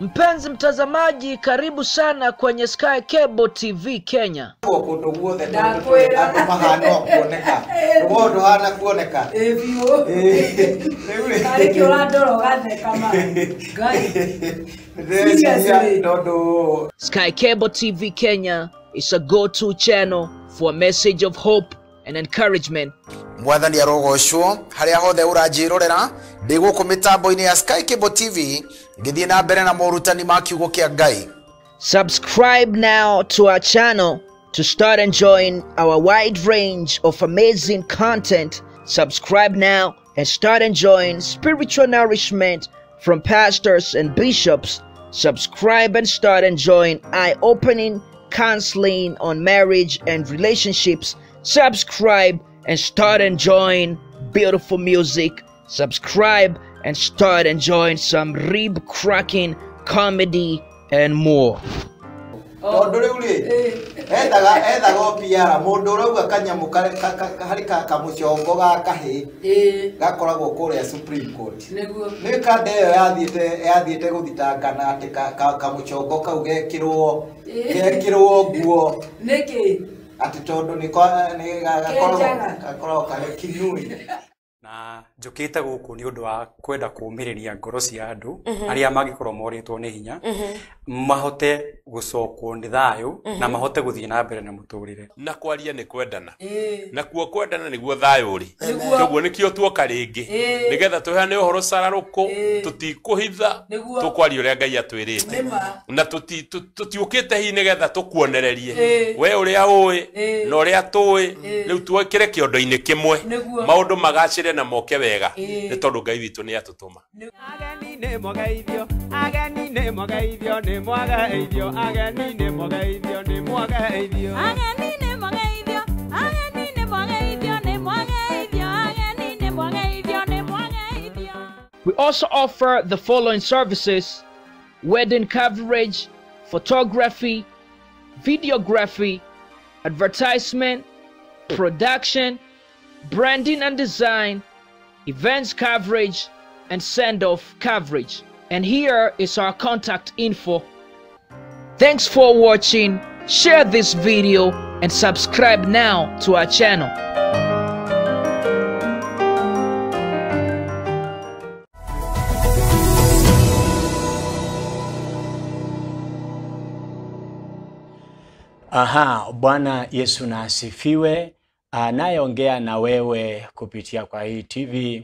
Mpenzi mtazamaji, karibu sana kwenye Sky Cable TV Kenya. Kundu guothe andu mahana kuoneka. Mundu hana kuoneka. Sky Cable TV Kenya is a go-to channel for a message of hope and encouragement. Mwathani arogocwo haria hothe uranjirorera ndi guku mitambo-ini ya Sky Cable TV ngithie na mbere na morutani ma kiugo kia Ngai. Subscribe now to our channel to start enjoying our wide range of amazing content. Subscribe now and start enjoying spiritual nourishment from pastors and bishops. Subscribe and start enjoying eye-opening counseling on marriage and relationships. Subscribe and start enjoying beautiful music. Subscribe and start enjoying some rib-cracking comedy and more. Tondu riu ri ethaga PR mundu urauga kanyamu hari kamucongo ga kahi gakoragwo kuria Supreme Court ni kande iyo yathiete guthitangana ati kamucongo kau gekirwo nguo niki ati tondu ni gakoragwo kari kinui. Na njukite guku ni undu wa kwenda kumiriria ngoro cia andu aria magikorwo moritwo ni hinya mahote gucokwo ni thayo na mahote guthie na mbere na muturire. Na kwaria ni kwendana na kuo kwendana niguo thayo ri toguo nikio tuoka ringi nigetha tuhane uhoro cararuku tutikuhitha tukwaria uria Ngai atwirite na tutiukite hi nigetha tukuonererie we uria ui na uria tui riu tuokire kiondo-ini kimwe maundu magacire na moke wega ni tondu Ngai witu ni atutuma. Ageni ni mwageithio, ageni ni mwageithio, ni mwageithio, ageni ni mwageithio, ni mwageithio, ageni ni mwageithio, ageni ni mwageithio, ni mwageithio, ageni ni mwageithio, ni mwageithio. We also offer the following services: wedding coverage, photography, videography, advertisement, production, branding and design, events coverage, and send-off coverage. And here is our contact info. Thanks for watching. Share this video and subscribe now to our channel. Aha, Bwana Yesu na asifiwe. Anayeongea na wewe kupitia kwa hii TV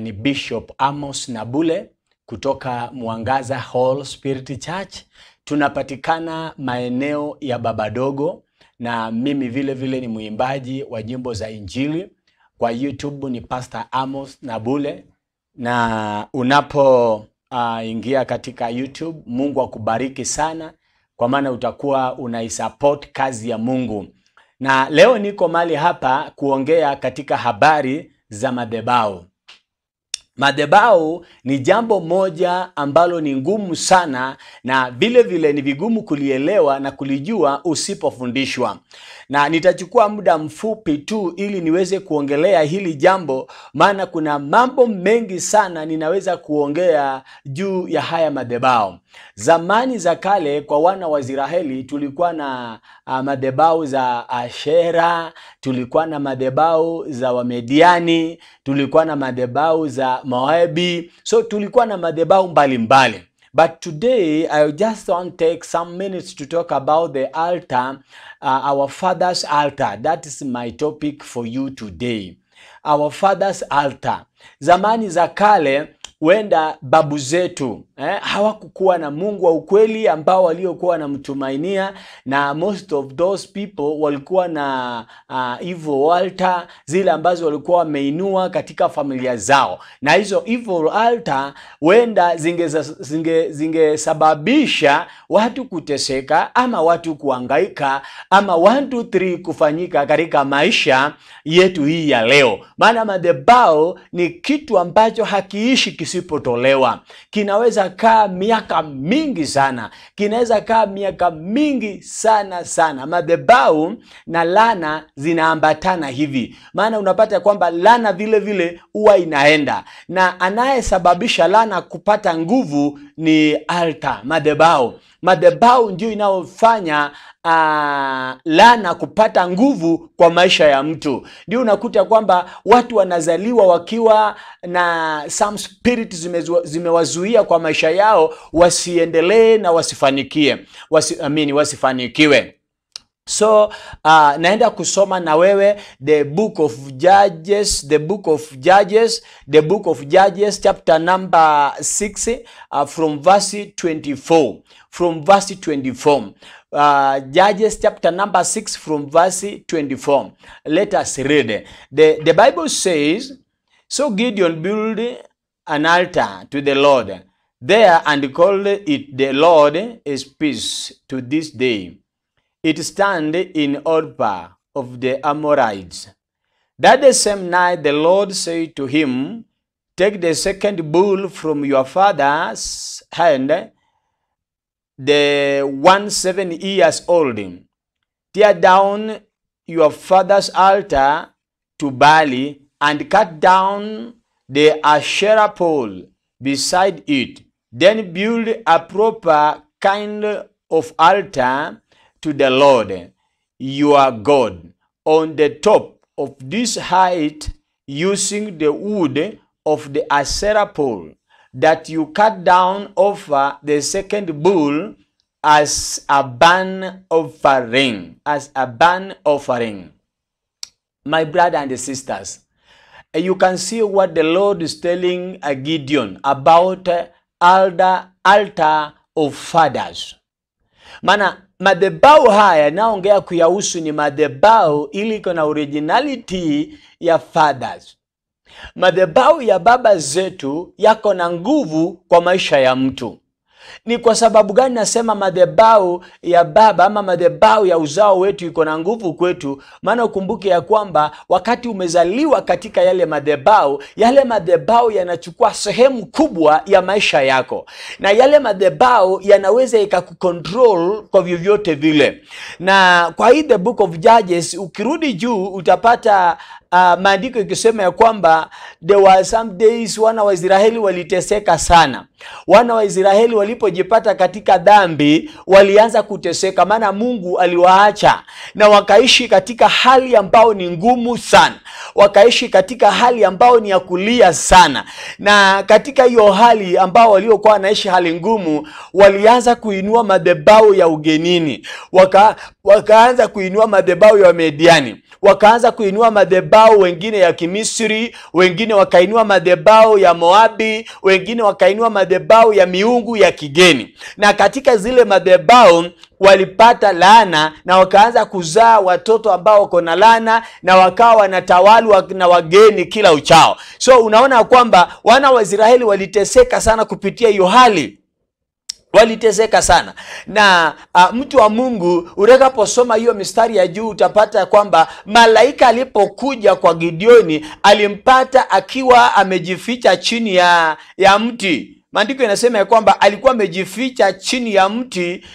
ni Bishop Amos Nabule kutoka Mwangaza Hall Spirit Church. Tunapatikana maeneo ya Babadogo, na mimi vile vile ni mwimbaji wa nyimbo za Injili. Kwa YouTube ni Pastor Amos Nabule, na unapo ingia katika YouTube, Mungu akubariki sana, kwa maana utakuwa unaisupport kazi ya Mungu. Na leo niko mali hapa kuongea katika habari za madhabahu. Madhabahu ni jambo moja ambalo ni ngumu sana, na vile vile ni vigumu kulielewa na kulijua usipofundishwa. Na nitachukua muda mfupi tu ili niweze kuongelea hili jambo, maana kuna mambo mengi sana ninaweza kuongea juu ya haya madhabahu. Zamani za kale kwa wana wa Israeli tulikuwa na madhabahu za Ashera, tulikuwa na madhabahu za Wamediani, tulikuwa na madhabahu za Moabi. So tulikuwa na madhabahu mbalimbali. But today, I just want to take some minutes to talk about the altar, our father's altar. That is my topic for you today. Our father's altar. Zamani za kale, wenda babu zetu hawakukuwa na Mungu wa ukweli ambao waliokuwa wanamtumainia, na most of those people walikuwa na evil altar zile ambazo walikuwa wameinua katika familia zao, na hizo evil altar wenda zingesababisha watu kuteseka ama watu kuhangaika ama 1 2 3 kufanyika katika maisha yetu hii ya leo. Maana madhabahu ni kitu ambacho hakiishi isipotolewa. Kinaweza kaa miaka mingi sana, kinaweza kaa miaka mingi sana sana. Madhabahu na laana zinaambatana hivi, maana unapata kwamba laana vile vile huwa inaenda, na anayesababisha laana kupata nguvu ni altar, madhabahu. Madhabahu ndio inayofanya laana kupata nguvu kwa maisha ya mtu. Ndio unakuta kwamba watu wanazaliwa wakiwa na some spirit zimewazuia kwa maisha yao wasiendelee na wasifanikie, wasifanikiwe. So naenda kusoma na wewe the book of Judges, the book of Judges, the book of Judges chapter number 6 from verse 24, from verse 24. Judges chapter number 6 from verse 24. Let us read. The Bible says, so Gideon built an altar to the Lord there and called it the Lord is peace to this day. It stand in Orpah of the Amorites. That the same night the Lord said to him, take the second bull from your father's hand, the one 7 years old. Tear down your father's altar to Baal and cut down the Asherah pole beside it. Then build a proper kind of altar to the Lord your God on the top of this height, using the wood of the Asherah pole that you cut down over the second bull as a burnt offering, as a burnt offering. My brother and sisters, you can see what the Lord is telling Gideon about altar of fathers. Maana madhabahu haya naongea kuyahusu ni madhabahu ili iko na originality ya fathers. Madhabahu ya baba zetu yako na nguvu kwa maisha ya mtu. Ni kwa sababu gani nasema madhabahu ya baba ama madhabahu ya uzao wetu iko na nguvu kwetu? Maana ukumbuke ya kwamba wakati umezaliwa katika yale madhabahu, yale madhabahu yanachukua sehemu kubwa ya maisha yako, na yale madhabahu yanaweza ikakucontrol kwa vyovyote vile. Na kwa hii the book of Judges, ukirudi juu utapata maandiko ikisema ya kwamba there were some days wana wa Israeli waliteseka sana. Wana wa Israeli walipojipata katika dhambi walianza kuteseka, maana Mungu aliwaacha na wakaishi katika hali ambayo ni ngumu sana, wakaishi katika hali ambayo ni ya kulia sana. Na katika hiyo hali ambao waliokuwa wanaishi hali ngumu, walianza kuinua madhabahu ya ugenini, wakaanza kuinua madhabahu ya Mediani, wakaanza kuinua madhabahu wengine ya Kimisri, wengine wakainua madhabahu ya Moabi, wengine wakainua madhabahu ya miungu ya kigeni. Na katika zile madhabahu walipata laana na wakaanza kuzaa watoto ambao wako na laana, na wakawa wanatawalwa na wageni kila uchao. So unaona kwamba wana wa Israeli waliteseka sana kupitia hiyo hali. Waliteseka sana. Na mtu wa Mungu, utakaposoma hiyo mistari ya juu utapata kwamba malaika alipokuja kwa Gideoni alimpata akiwa amejificha chini ya mti. Maandiko yanasema ya kwamba alikuwa amejificha chini ya mti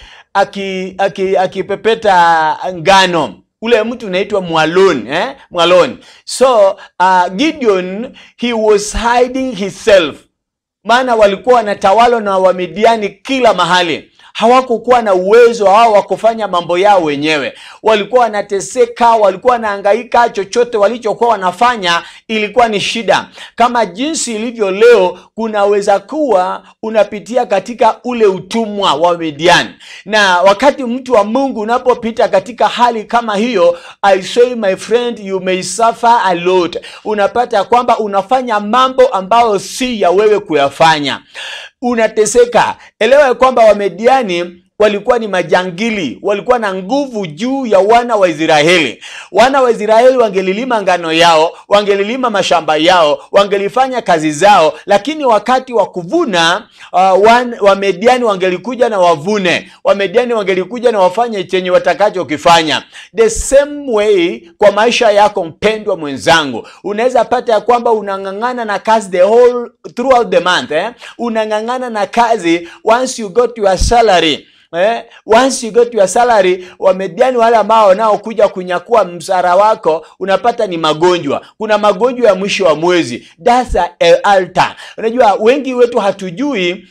akipepeta ngano. Ule mtu unaitwa mwaloni, mwaloni. So Gideon, he was hiding himself. Maana walikuwa wanatawalwa na Wamidiani kila mahali. Hawakukuwa na uwezo wao wa kufanya mambo yao wenyewe. Walikuwa wanateseka, walikuwa wanahangaika, chochote walichokuwa wanafanya ilikuwa ni shida. Kama jinsi ilivyo leo, kunaweza kuwa unapitia katika ule utumwa wa Midian. Na wakati mtu wa Mungu unapopita katika hali kama hiyo, I say my friend, you may suffer a lot. Unapata kwamba unafanya mambo ambayo si ya wewe kuyafanya. Unateseka. Elewa kwamba Wamidiani walikuwa ni majangili, walikuwa na nguvu juu ya wana wa Israeli. Wana wa Israeli wangelilima ngano yao, wangelilima mashamba yao, wangelifanya kazi zao, lakini wakati wa kuvuna Wamediani wangelikuja na wavune. Wamediani wangelikuja na wafanye chenye watakachokifanya. The same way kwa maisha yako mpendwa mwenzangu, unaweza pata ya kwamba unang'ang'ana na kazi the whole throughout the month, Unang'ang'ana na kazi once you got your salary. Once you got your salary, Wamediani wale ambao wanaokuja kunyakua msara wako unapata ni magonjwa. Kuna magonjwa ya mwisho wa mwezi. That's a altar. Unajua wengi wetu hatujui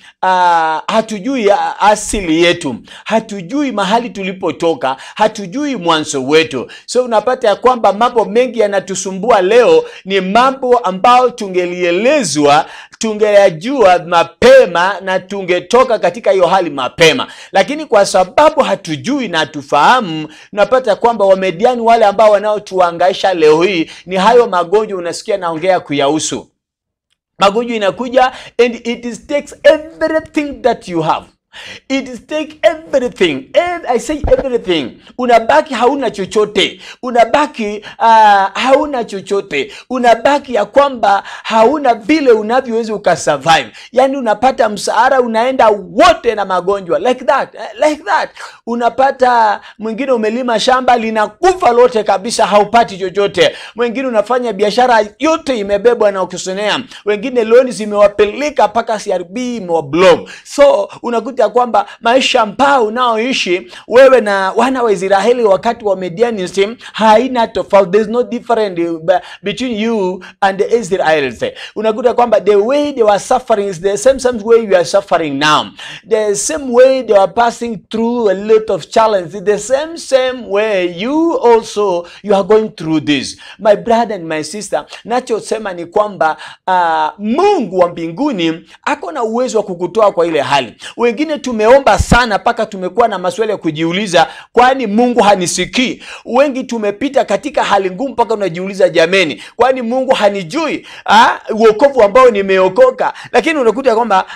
hatujui asili yetu, hatujui mahali tulipotoka, hatujui mwanzo wetu. So unapata ya kwamba mambo mengi yanatusumbua leo ni mambo ambao tungelielezwa, tungeyajua mapema na tungetoka katika hiyo hali mapema. Lakini kwa sababu hatujui na hatufahamu, unapata kwamba Wamediani wale ambao wanaotuhangaisha leo hii ni hayo magonjwa unasikia naongea kuyahusu. Magonjwa inakuja and it takes everything that you have. It take everything. I say everything. Unabaki hauna chochote. Unabaki hauna chochote. Unabaki ya kwamba hauna vile unavyoweza ukasurvive. Yani unapata msahara unaenda wote na magonjwa like that, like that. Unapata mwingine umelima shamba linakufa lote kabisa, haupati chochote. Mwingine unafanya biashara yote imebebwa na ukisonea. Wengine loan zimewapeleka mpaka CRB imewablock. So unakuta kwamba maisha ambao unaoishi wewe na wana wa Israeli wakati wa Midianism haina tofauti. There's no difference between you and the Israelites. Unakuta kwamba the way they were suffering is the same way you are suffering now. The same way they were passing through a lot of challenges, the same way you also you are going through this. My brother and my sister, nachosema ni kwamba Mungu wa mbinguni ako na uwezo wa kukutoa kwa ile hali. Wengine tumeomba sana paka tumekuwa na maswali ya kujiuliza, kwani Mungu hanisikii? Wengi tumepita katika hali ngumu mpaka unajiuliza, jameni, kwani Mungu hanijui? Wokovu ambao nimeokoka. Lakini unakuta kwamba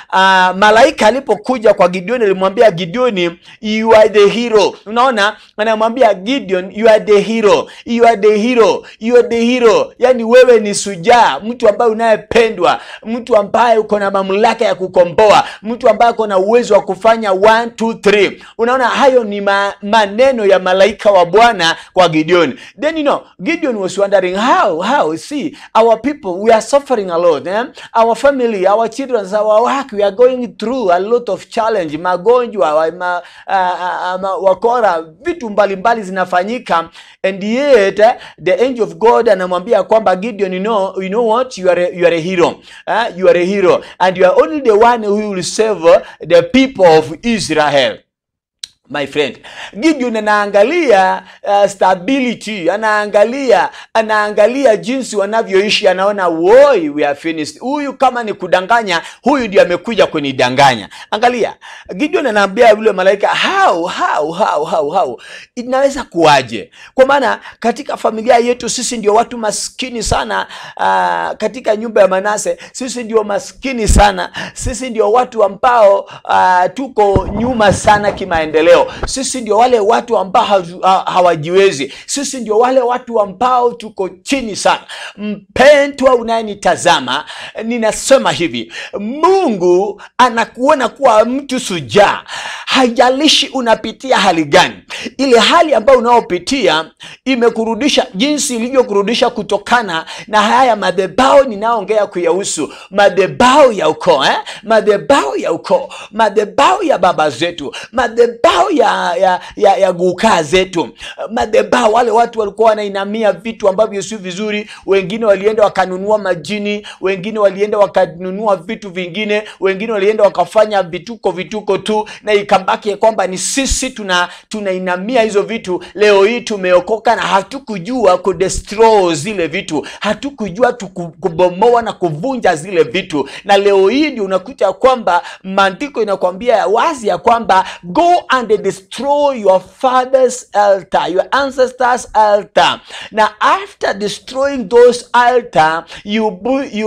malaika alipokuja kwa Gideon alimwambia Gideon, you are the hero. Unaona, anamwambia Gideon, you are the hero, you are the hero, you are the hero. Yani wewe ni shujaa, mtu ambaye unayependwa, mtu ambaye uko na mamlaka ya kukomboa, mtu ambaye uko na uwezo wa kufanya 1 2 3. Unaona, hayo ni maneno ya malaika wa Bwana kwa Gideon. Then you know, Gideon was wondering how see our people, we are suffering a lot, eh? Our family, our children, our work, we are going through a lot of challenge, magonjwa, wakora, vitu mbalimbali zinafanyika, and yet the angel of God anamwambia kwamba Gideon, you know what, you are a hero. You are a hero and you are only the one who will save the people of Israel. My friend, Gideon anaangalia stability, anaangalia jinsi wanavyoishi, anaona woi, we are finished. Huyu kama ni kudanganya, huyu ndiye amekuja kunidanganya. Angalia, Gideon anaambia yule malaika, how inaweza kuwaje? Kwa maana katika familia yetu sisi ndio watu maskini sana, katika nyumba ya Manase sisi ndio maskini sana, sisi ndio watu ambao tuko nyuma sana kimaendeleo. Sisi ndio wale watu ambao hawajiwezi. Sisi ndio wale watu ambao tuko chini sana. Mpendwa unayenitazama, ninasema hivi, Mungu anakuona kuwa mtu shujaa. Haijalishi unapitia hali gani. Ile hali ambayo unaopitia imekurudisha jinsi ilivyokurudisha kutokana na haya madhabahu ninaongea kuyahusu. Madhabahu ya ukoo, Madhabahu ya ukoo, madhabahu ya baba zetu, madhabahu ya guka zetu, madhabahu wale watu walikuwa wanainamia vitu ambavyo si vizuri. Wengine walienda wakanunua majini, wengine walienda wakanunua vitu vingine, wengine walienda wakafanya vituko tu, na ikabaki kwamba ni sisi tunainamia hizo vitu. Leo hii tumeokoka na hatukujua kudestroy zile vitu, hatukujua kubomoa na kuvunja zile vitu, na leo hii ndio unakuta kwamba maandiko inakwambia wazi ya kwamba go and and destroy your father's altar, your ancestors' altar. Now after destroying those altar, you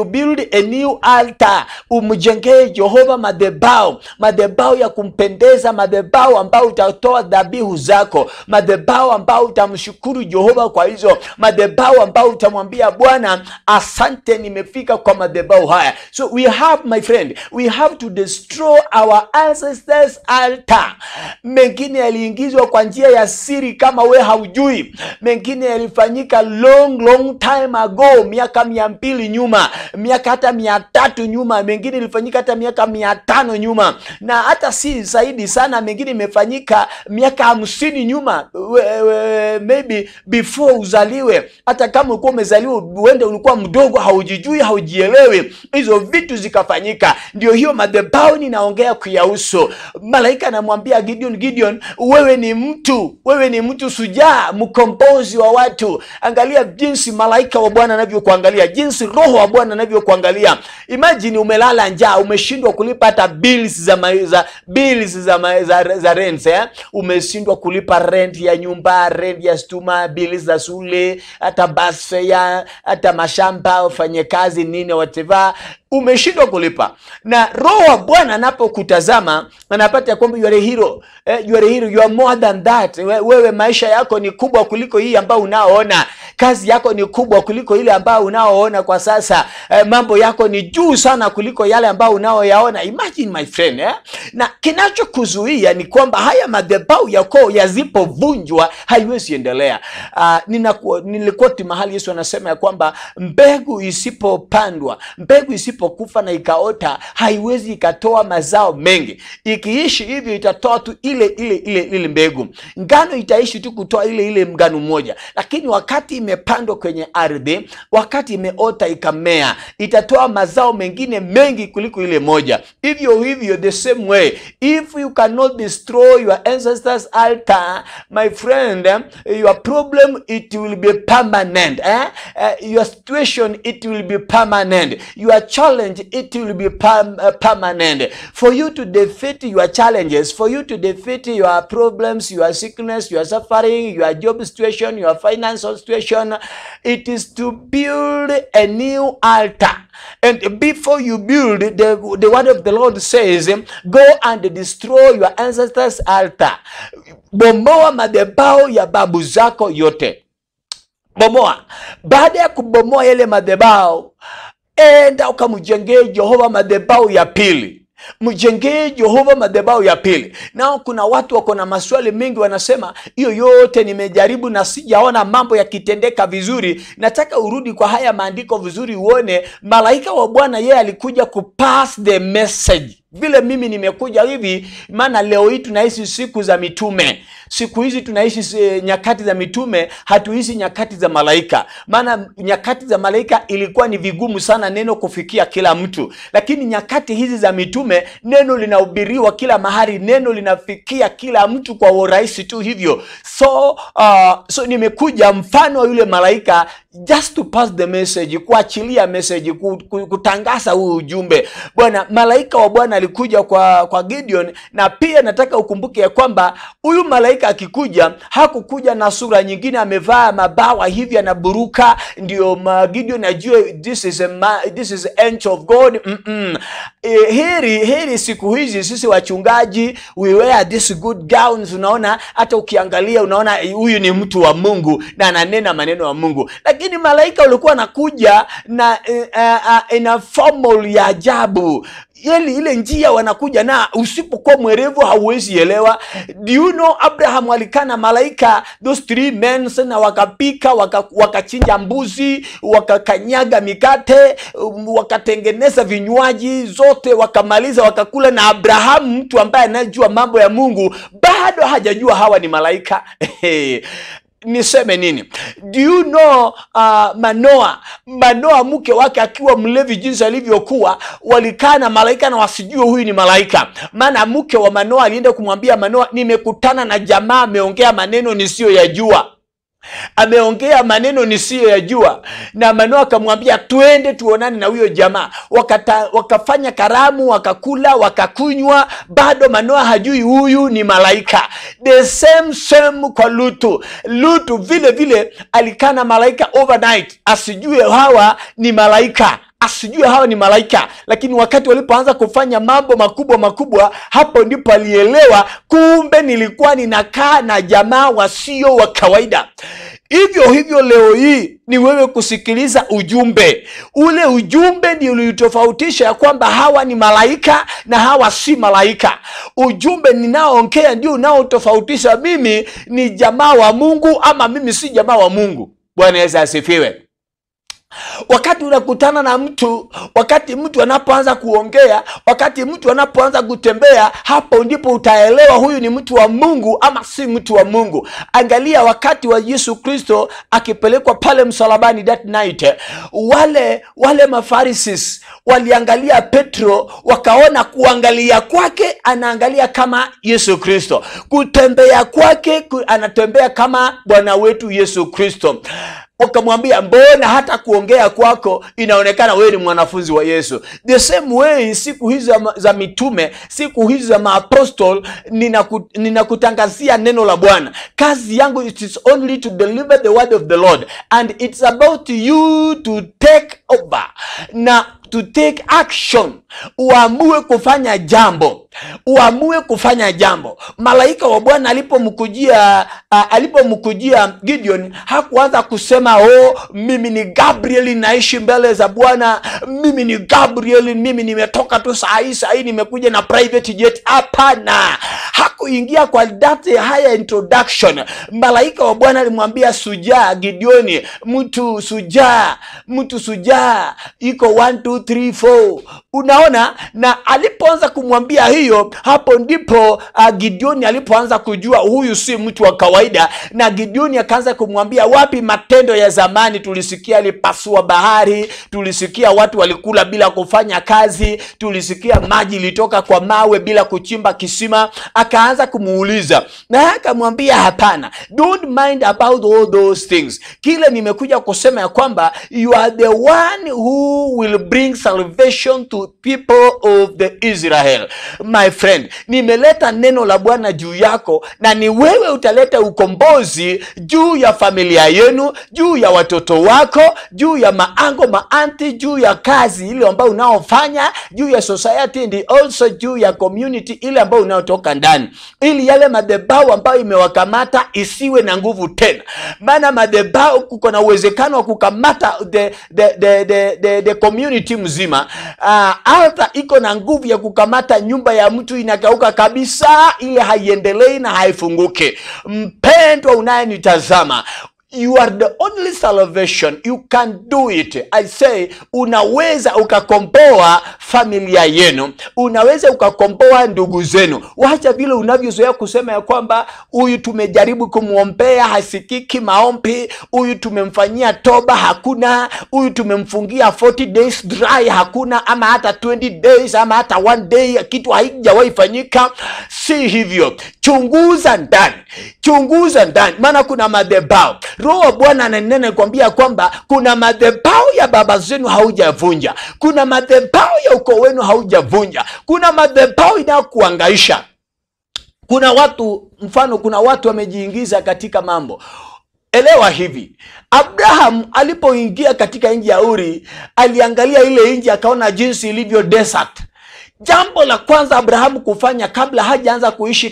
build a new altar. Umjengee Jehova madhabahu, madhabahu ya kumpendeza, madhabahu ambao utatoa dhabihu zako, madhabahu ambao utamshukuru Jehova kwa hizo, madhabahu ambao utamwambia Bwana asante, nimefika kwa madhabahu haya. So we have, my friend, we have to destroy our ancestors' altar. Mengine yaliingizwa kwa njia ya siri kama we haujui, mengine yalifanyika long long time ago, miaka 200 nyuma, miaka hata 300 nyuma, mengine ilifanyika hata miaka 500 nyuma, na hata si zaidi sana, mengine imefanyika miaka 50 nyuma, maybe before uzaliwe. Hata kama ulikuwa umezaliwa, uende ulikuwa mdogo, haujijui, haujielewi, hizo vitu zikafanyika. Ndio hiyo madhabahu ninaongea kuyahusu. Malaika anamwambia Gideon, Gideon, wewe ni mtu shujaa, mkombozi wa watu. Angalia jinsi malaika wa Bwana anavyokuangalia, jinsi roho wa Bwana anavyokuangalia. Imagine umelala njaa, umeshindwa kulipa hata bills za rent, eh? Umeshindwa kulipa rent ya nyumba, rent ya stuma, bills za shule, hata bus fare, hata mashamba, ufanye kazi nini, whatever, umeshindwa kulipa. Na roho wa Bwana anapokutazama anapata kwamba you are a hero. You are a hero, you are more than that. Wewe maisha yako ni kubwa kuliko hii ambayo unaoona. Kazi yako ni kubwa kuliko ile ambayo unaoona kwa sasa. Mambo yako ni juu sana kuliko yale ambayo unaoyaona. Imagine, my friend, eh? Na kinachokuzuia ni kwamba haya madhabahu yako yasipovunjwa haiwezi endelea. Nilikuwa mahali Yesu anasema ya kwamba mbegu isipopandwa, mbegu isipokufa na ikaota, haiwezi ikatoa mazao mengi. Ikiishi hivyo itatoa tu ile ile ile ile mbegu. Ngano itaishi tu kutoa ile ile ngano moja. Lakini wakati imepandwa kwenye ardhi, wakati imeota ikamea, itatoa mazao mengine mengi kuliko ile moja. Hivyo hivyo, the same way, if you cannot destroy your ancestors' altar, my friend, your problem, it will be permanent. Your situation, it will be permanent. Your challenge, it will be permanent. For you to defeat your challenges, for you to defeat your problems, your sickness, your suffering, your job situation, your financial situation, it is to build a new altar. And before you build, the word of the Lord says, go and destroy your ancestors' altar. Bomoa madhabahu ya babu zako yote. Bomoa. Baada ya kubomoa yale madhabahu, enda ukamjengee Jehova madhabahu ya pili. Mjengee Jehova madhabahu ya pili. Nao kuna watu wako na maswali mengi, wanasema hiyo yote nimejaribu na sijaona mambo yakitendeka vizuri. Nataka urudi kwa haya maandiko vizuri uone malaika wa Bwana yeye alikuja kupass the message. Vile mimi nimekuja hivi, maana leo hii tunaishi siku za mitume. Siku hizi tunaishi nyakati za mitume, hatuishi nyakati za malaika. Maana nyakati za malaika ilikuwa ni vigumu sana neno kufikia kila mtu. Lakini nyakati hizi za mitume, neno linahubiriwa kila mahali, neno linafikia kila mtu kwa urahisi tu hivyo. So nimekuja mfano wa yule malaika just to pass the message, kuachilia message, kutangaza huu ujumbe. Bwana, malaika wa Bwana alikuja kwa Gideon. Na pia nataka ukumbuke ya kwamba huyu malaika akikuja hakukuja na sura nyingine, amevaa mabawa hivi anaburuka ndio Gideon ajue this is angel of God. Heri siku hizi sisi wachungaji we wear this good gowns, unaona hata ukiangalia unaona huyu ni mtu wa Mungu na ananena maneno ya Mungu. Lakini malaika walikuwa anakuja na ina formal ya ajabu. Ile njia wanakuja na usipokuwa mwerevu hauwezi elewa. Do you know Abraham alikaa na malaika those three men na wakapika, wakachinja mbuzi, wakakanyaga mikate, wakatengeneza vinywaji zote, wakamaliza wakakula. Na Abraham, mtu ambaye anajua mambo ya Mungu, bado hajajua hawa ni malaika. Niseme nini? Do you know Manoa mke wake akiwa mlevi jinsi alivyokuwa, walikaa na malaika na wasijue huyu ni malaika. Maana mke wa Manoa alienda kumwambia Manoa, nimekutana na jamaa ameongea maneno nisiyoyajua. Ameongea maneno nisiyoyajua. Na Manoa akamwambia twende tuonane na huyo jamaa. Wakafanya karamu, wakakula, wakakunywa, bado Manoa hajui huyu ni malaika. The same kwa Lutu. Lutu vile vile alikaa na malaika overnight, asijue hawa ni malaika. Asijue hawa ni malaika. Lakini wakati walipoanza kufanya mambo makubwa makubwa, hapo ndipo alielewa kumbe nilikuwa ninakaa na jamaa wasio wa kawaida. Hivyo hivyo leo hii ni wewe kusikiliza ujumbe. Ule ujumbe ndio ulitofautisha ya kwamba hawa ni malaika na hawa si malaika. Ujumbe ninaoongea ndio unaotofautisha mimi ni jamaa wa Mungu ama mimi si jamaa wa Mungu. Bwana Yesu asifiwe. Wakati unakutana na mtu, wakati mtu anapoanza kuongea, wakati mtu anapoanza kutembea, hapo ndipo utaelewa huyu ni mtu wa Mungu ama si mtu wa Mungu. Angalia wakati wa Yesu Kristo akipelekwa pale msalabani that night, wale Mafarisis waliangalia Petro, wakaona kuangalia kwake anaangalia kama Yesu Kristo, kutembea kwake anatembea kama Bwana wetu Yesu Kristo. Wakamwambia mbona hata kuongea kwako inaonekana wewe ni mwanafunzi wa Yesu. The same way siku hizi za mitume, siku hizi za maapostol, ninakutangazia neno la Bwana. Kazi yangu it is only to deliver the word of the Lord, and it's about you to take over na to take action. Uamue kufanya jambo. Uamue kufanya jambo. Malaika wa Bwana alipomkujia Gideon, hakuanza kusema oh, mimi ni Gabriel naishi mbele za Bwana, mimi ni Gabriel, mimi nimetoka tu saa hii nimekuja na private jet. Hapana, hakuingia kwa that higher introduction. Malaika wa Bwana alimwambia sujaa Gideon, mtu sujaa iko 1 2 3 4. Unaona, na alipoanza kumwambia hiyo, hapo ndipo Gideon alipoanza kujua huyu si mtu wa kawaida. Na Gideon akaanza kumwambia wapi matendo ya zamani, tulisikia alipasua bahari, tulisikia watu walikula bila kufanya kazi, tulisikia maji ilitoka kwa mawe bila kuchimba kisima. Akaanza kumuuliza na akamwambia hapana, don't mind about all those things. Kile nimekuja kusema ya kwamba you are the one who will bring salvation to people of the Israel. My friend, nimeleta neno la Bwana juu yako, na ni wewe utaleta ukombozi juu ya familia yenu, juu ya watoto wako, juu ya maango maanti, juu ya kazi ile ambayo unaofanya, juu ya society and also juu ya community ile ambayo unaotoka ndani, ili yale madhabahu ambayo imewakamata isiwe na nguvu tena. Maana madhabahu kuko na uwezekano wa kukamata the community mzima. Altar iko na nguvu ya kukamata nyumba ya mtu, inakauka kabisa, ile haiendelei na haifunguki. Mpendwa unayenitazama, you are the only salvation. You can do it. I say, unaweza ukakomboa familia yenu, unaweza ukakomboa ndugu zenu. Wacha vile unavyozoea kusema ya kwamba huyu tumejaribu kumuombea hasikiki maombi, huyu tumemfanyia toba hakuna, huyu tumemfungia 40 days dry hakuna, ama hata 20 days ama hata 1 day, kitu haijawahi fanyika. Si hivyo. Chunguza ndani, chunguza ndani, maana kuna madhabahu. Roho wa Bwana ananena kwambia kwamba kuna madhabahu ya baba zenu haujavunja, kuna madhabahu ya ukoo wenu haujavunja, kuna madhabahu inayokuhangaisha. Kuna watu, mfano, kuna watu wamejiingiza katika mambo. Elewa hivi, Abraham alipoingia katika nchi ya Uri, aliangalia ile nchi akaona jinsi ilivyo desert. Jambo la kwanza Abrahamu kufanya kabla hajaanza kuishi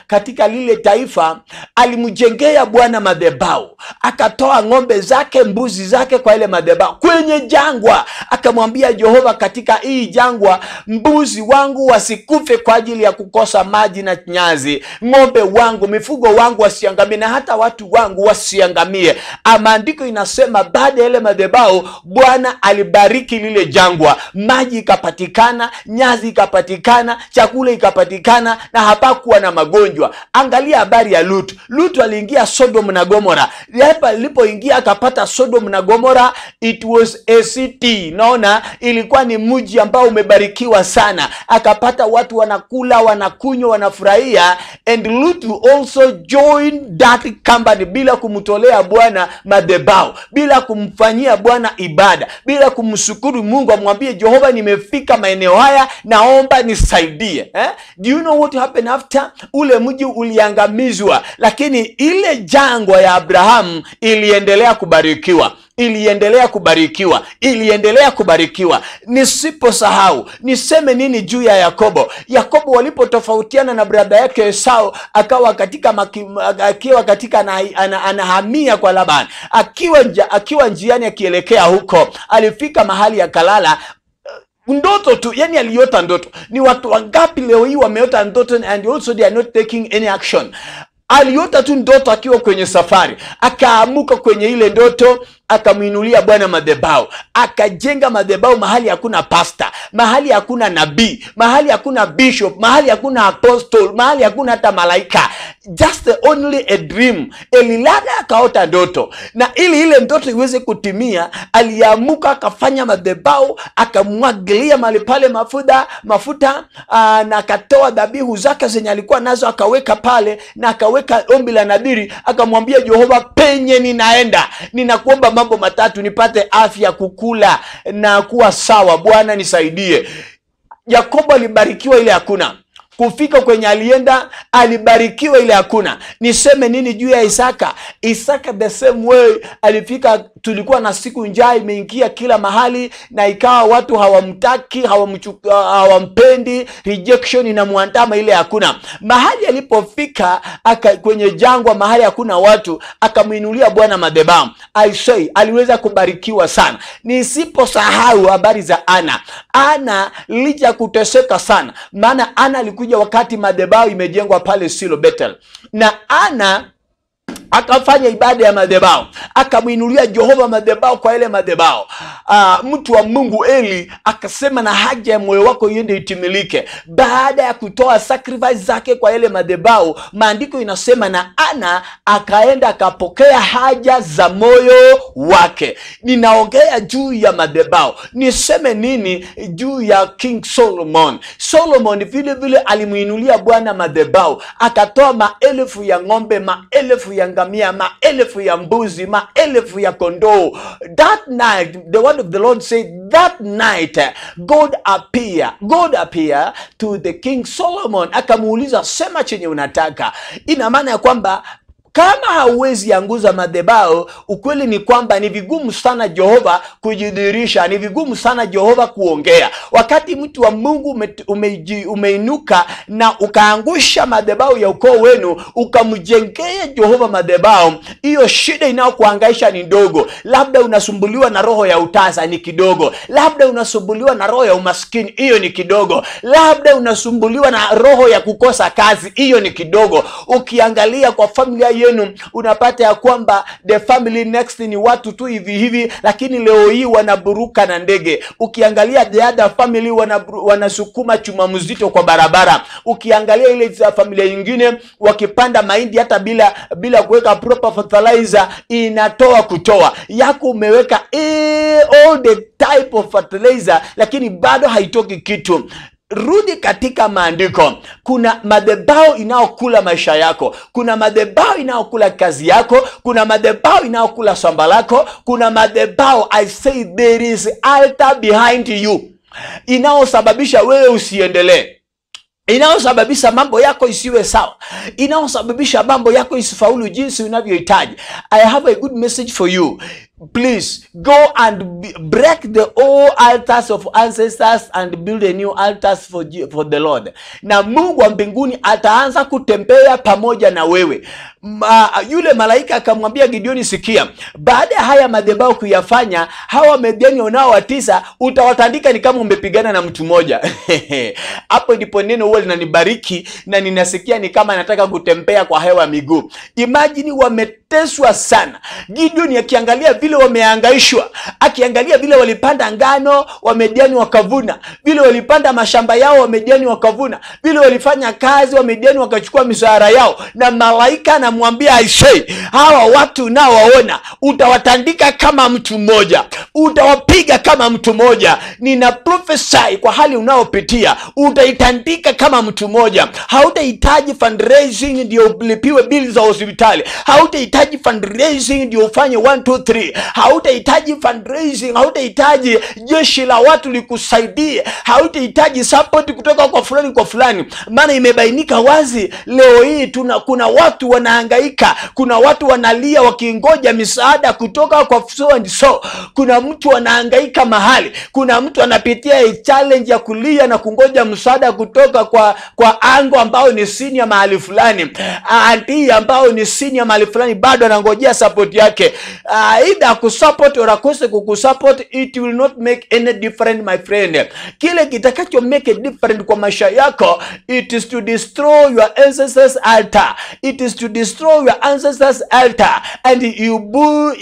katika lile taifa, alimjengea Bwana madhabahu. Akatoa ng'ombe zake, mbuzi zake kwa ile madhabahu kwenye jangwa. Akamwambia Jehova, katika hii jangwa mbuzi wangu wasikufe kwa ajili ya kukosa maji na nyazi, ng'ombe wangu, mifugo wangu wasiangamie, na hata watu wangu wasiangamie. Maandiko inasema baada ya ile madhabahu Bwana alibariki lile jangwa, maji ikapatikana, Nazi ikapatikana, chakula ikapatikana, na hapakuwa na magonjwa. Angalia habari ya Lut. Lut aliingia Sodom na Gomora. Hapa alipoingia akapata Sodom na Gomora, it was a city. Naona ilikuwa ni mji ambao umebarikiwa sana. Akapata watu wanakula, wanakunywa, wanafurahia, and Lut also joined that company bila kumtolea Bwana madhabahu, bila kumfanyia Bwana ibada, bila kumshukuru Mungu, amwambie Jehova, nimefika maeneo haya, naomba nisaidie. Do you know what happened after? Ule mji uliangamizwa, lakini ile jangwa ya Abrahamu iliendelea kubarikiwa, iliendelea kubarikiwa, iliendelea kubarikiwa. Nisiposahau niseme nini juu ya Yakobo? Yakobo walipotofautiana na brother yake Esau, akawa katika akiwa katika anahamia kwa Laban, akiwa njiani akielekea huko, alifika mahali akalala. Ndoto tu, yani aliota ndoto. Ni watu wangapi leo hii wameota ndoto and also they are not taking any action? Aliota tu ndoto akiwa kwenye safari, akaamuka kwenye ile ndoto, akamuinulia Bwana madhabahu, akajenga madhabahu mahali hakuna pastor, mahali hakuna nabii, mahali hakuna bishop, mahali hakuna apostle, mahali hakuna hata malaika. Just only a dream. Elilala akaota ndoto, na ili ile ndoto iweze kutimia, aliamuka akafanya madhabahu, akamwagilia mahali pale mafuta, na akatoa dhabihu zake zenye alikuwa nazo akaweka pale, na akaweka ombi la nadhiri, akamwambia Jehova, penye ninaenda ninakuomba mambo matatu, nipate afya, kukula na kuwa sawa, Bwana nisaidie. Yakobo alibarikiwa ile hakuna kufika kwenye alienda, alibarikiwa ile hakuna. Niseme nini juu ya Isaka? Isaka the same way alifika, tulikuwa na siku njaa imeingia kila mahali, na ikawa watu hawamtaki, hawampendi, rejection inamwandama ile hakuna. Mahali alipofika kwenye jangwa, mahali hakuna watu, akamuinulia Bwana madhabahu. I say aliweza kubarikiwa sana. Nisiposahau habari za Ana. Ana licha kuteseka sana, maana Ana alikuja wakati madhabahu imejengwa pale Silo Bethel, na Ana akafanya ibada ya madhabahu, akamuinulia Jehova madhabahu kwa ile madhabahu. Mtu wa Mungu Eli akasema, na haja ya moyo wako iende itimilike. Baada ya kutoa sacrifice zake kwa ile madhabahu, maandiko inasema na Ana akaenda akapokea haja za moyo wake. Ninaongea juu ya madhabahu. Niseme nini juu ya King Solomon? Solomon vile vile alimuinulia Bwana madhabahu, akatoa maelfu ya ng'ombe, maelfu ya ngamia, maelfu ya mbuzi, maelfu ya kondoo. That night, the word of the Lord said, that night God appear to the King Solomon, akamuuliza, sema chenye unataka. Ina maana ya kwamba kama hauwezi anguza madhabahu, ukweli ni kwamba ni vigumu sana Jehova kujidhihirisha, ni vigumu sana Jehova kuongea. Wakati mtu wa Mungu umeinuka na ukaangusha madhabahu ya ukoo wenu, ukamjengea Jehova madhabahu, hiyo shida inayokuhangaisha ni ndogo. Labda unasumbuliwa na roho ya utasa, ni kidogo. Labda unasumbuliwa na roho ya umaskini, hiyo ni kidogo. Labda unasumbuliwa na roho ya kukosa kazi, hiyo ni kidogo. Ukiangalia kwa familia yenu, unapata ya kwamba the family next ni watu tu hivi hivi, lakini leo hii wanaburuka na ndege. Ukiangalia the other family wanasukuma chuma mzito kwa barabara. Ukiangalia ile familia nyingine wakipanda mahindi hata bila kuweka proper fertilizer, inatoa kutoa. Yako umeweka all the type of fertilizer, lakini bado haitoki kitu. Rudi katika maandiko. Kuna madhabahu inayokula maisha yako, kuna madhabahu inayokula kazi yako, kuna madhabahu inayokula shamba lako, kuna madhabahu, I say there is altar behind you, inayosababisha wewe usiendelee, inayosababisha mambo yako isiwe sawa, inayosababisha mambo yako isifaulu jinsi unavyohitaji. I have a good message for you. Please go and break the old altars of ancestors and build a new altars for the Lord. Na Mungu wa mbinguni ataanza kutembea pamoja na wewe. Yule malaika akamwambia Gideoni, sikia, baada ya haya madhabahu kuyafanya, hawa Midiani unaowatisa utawatandika ni kama umepigana na mtu mmoja. Hapo ndipo neno huwa linanibariki na ninasikia ni kama nataka kutembea kwa hewa miguu. Imagine wameteswa sana. Gideoni akiangalia vile wamehangaishwa, akiangalia vile walipanda ngano Wamediani wakavuna, vile walipanda mashamba yao Wamediani wakavuna, vile walifanya kazi Wamediani wakachukua mishahara yao. Na malaika anamwambia Aisei, hawa watu unaowaona utawatandika kama mtu mmoja, utawapiga kama mtu mmoja. Nina prophesy kwa hali unaopitia, utaitandika kama mtu mmoja. Hautahitaji fundraising ndio ulipiwe bili za hospitali, hautahitaji fundraising ndio ufanye 1 2 3, hautahitaji fundraising, hautahitaji jeshi la watu likusaidie, hautahitaji support kutoka kwa fulani kwa fulani. Maana imebainika wazi leo hii kuna watu wanahangaika, kuna watu wanalia wakingoja misaada kutoka kwa so and so. Kuna mtu anahangaika mahali, kuna mtu anapitia challenge ya kulia na kungoja msaada kutoka kwa ango ambao ni senior mahali fulani, auntie ambao ni senior mahali fulani, bado anangojea support yake. Either kusupport or akose kukusupport, it will not make any difference, my friend. Kile kitakacho make a difference kwa maisha yako, it is to destroy your ancestors altar. It is to destroy your ancestors altar, and you build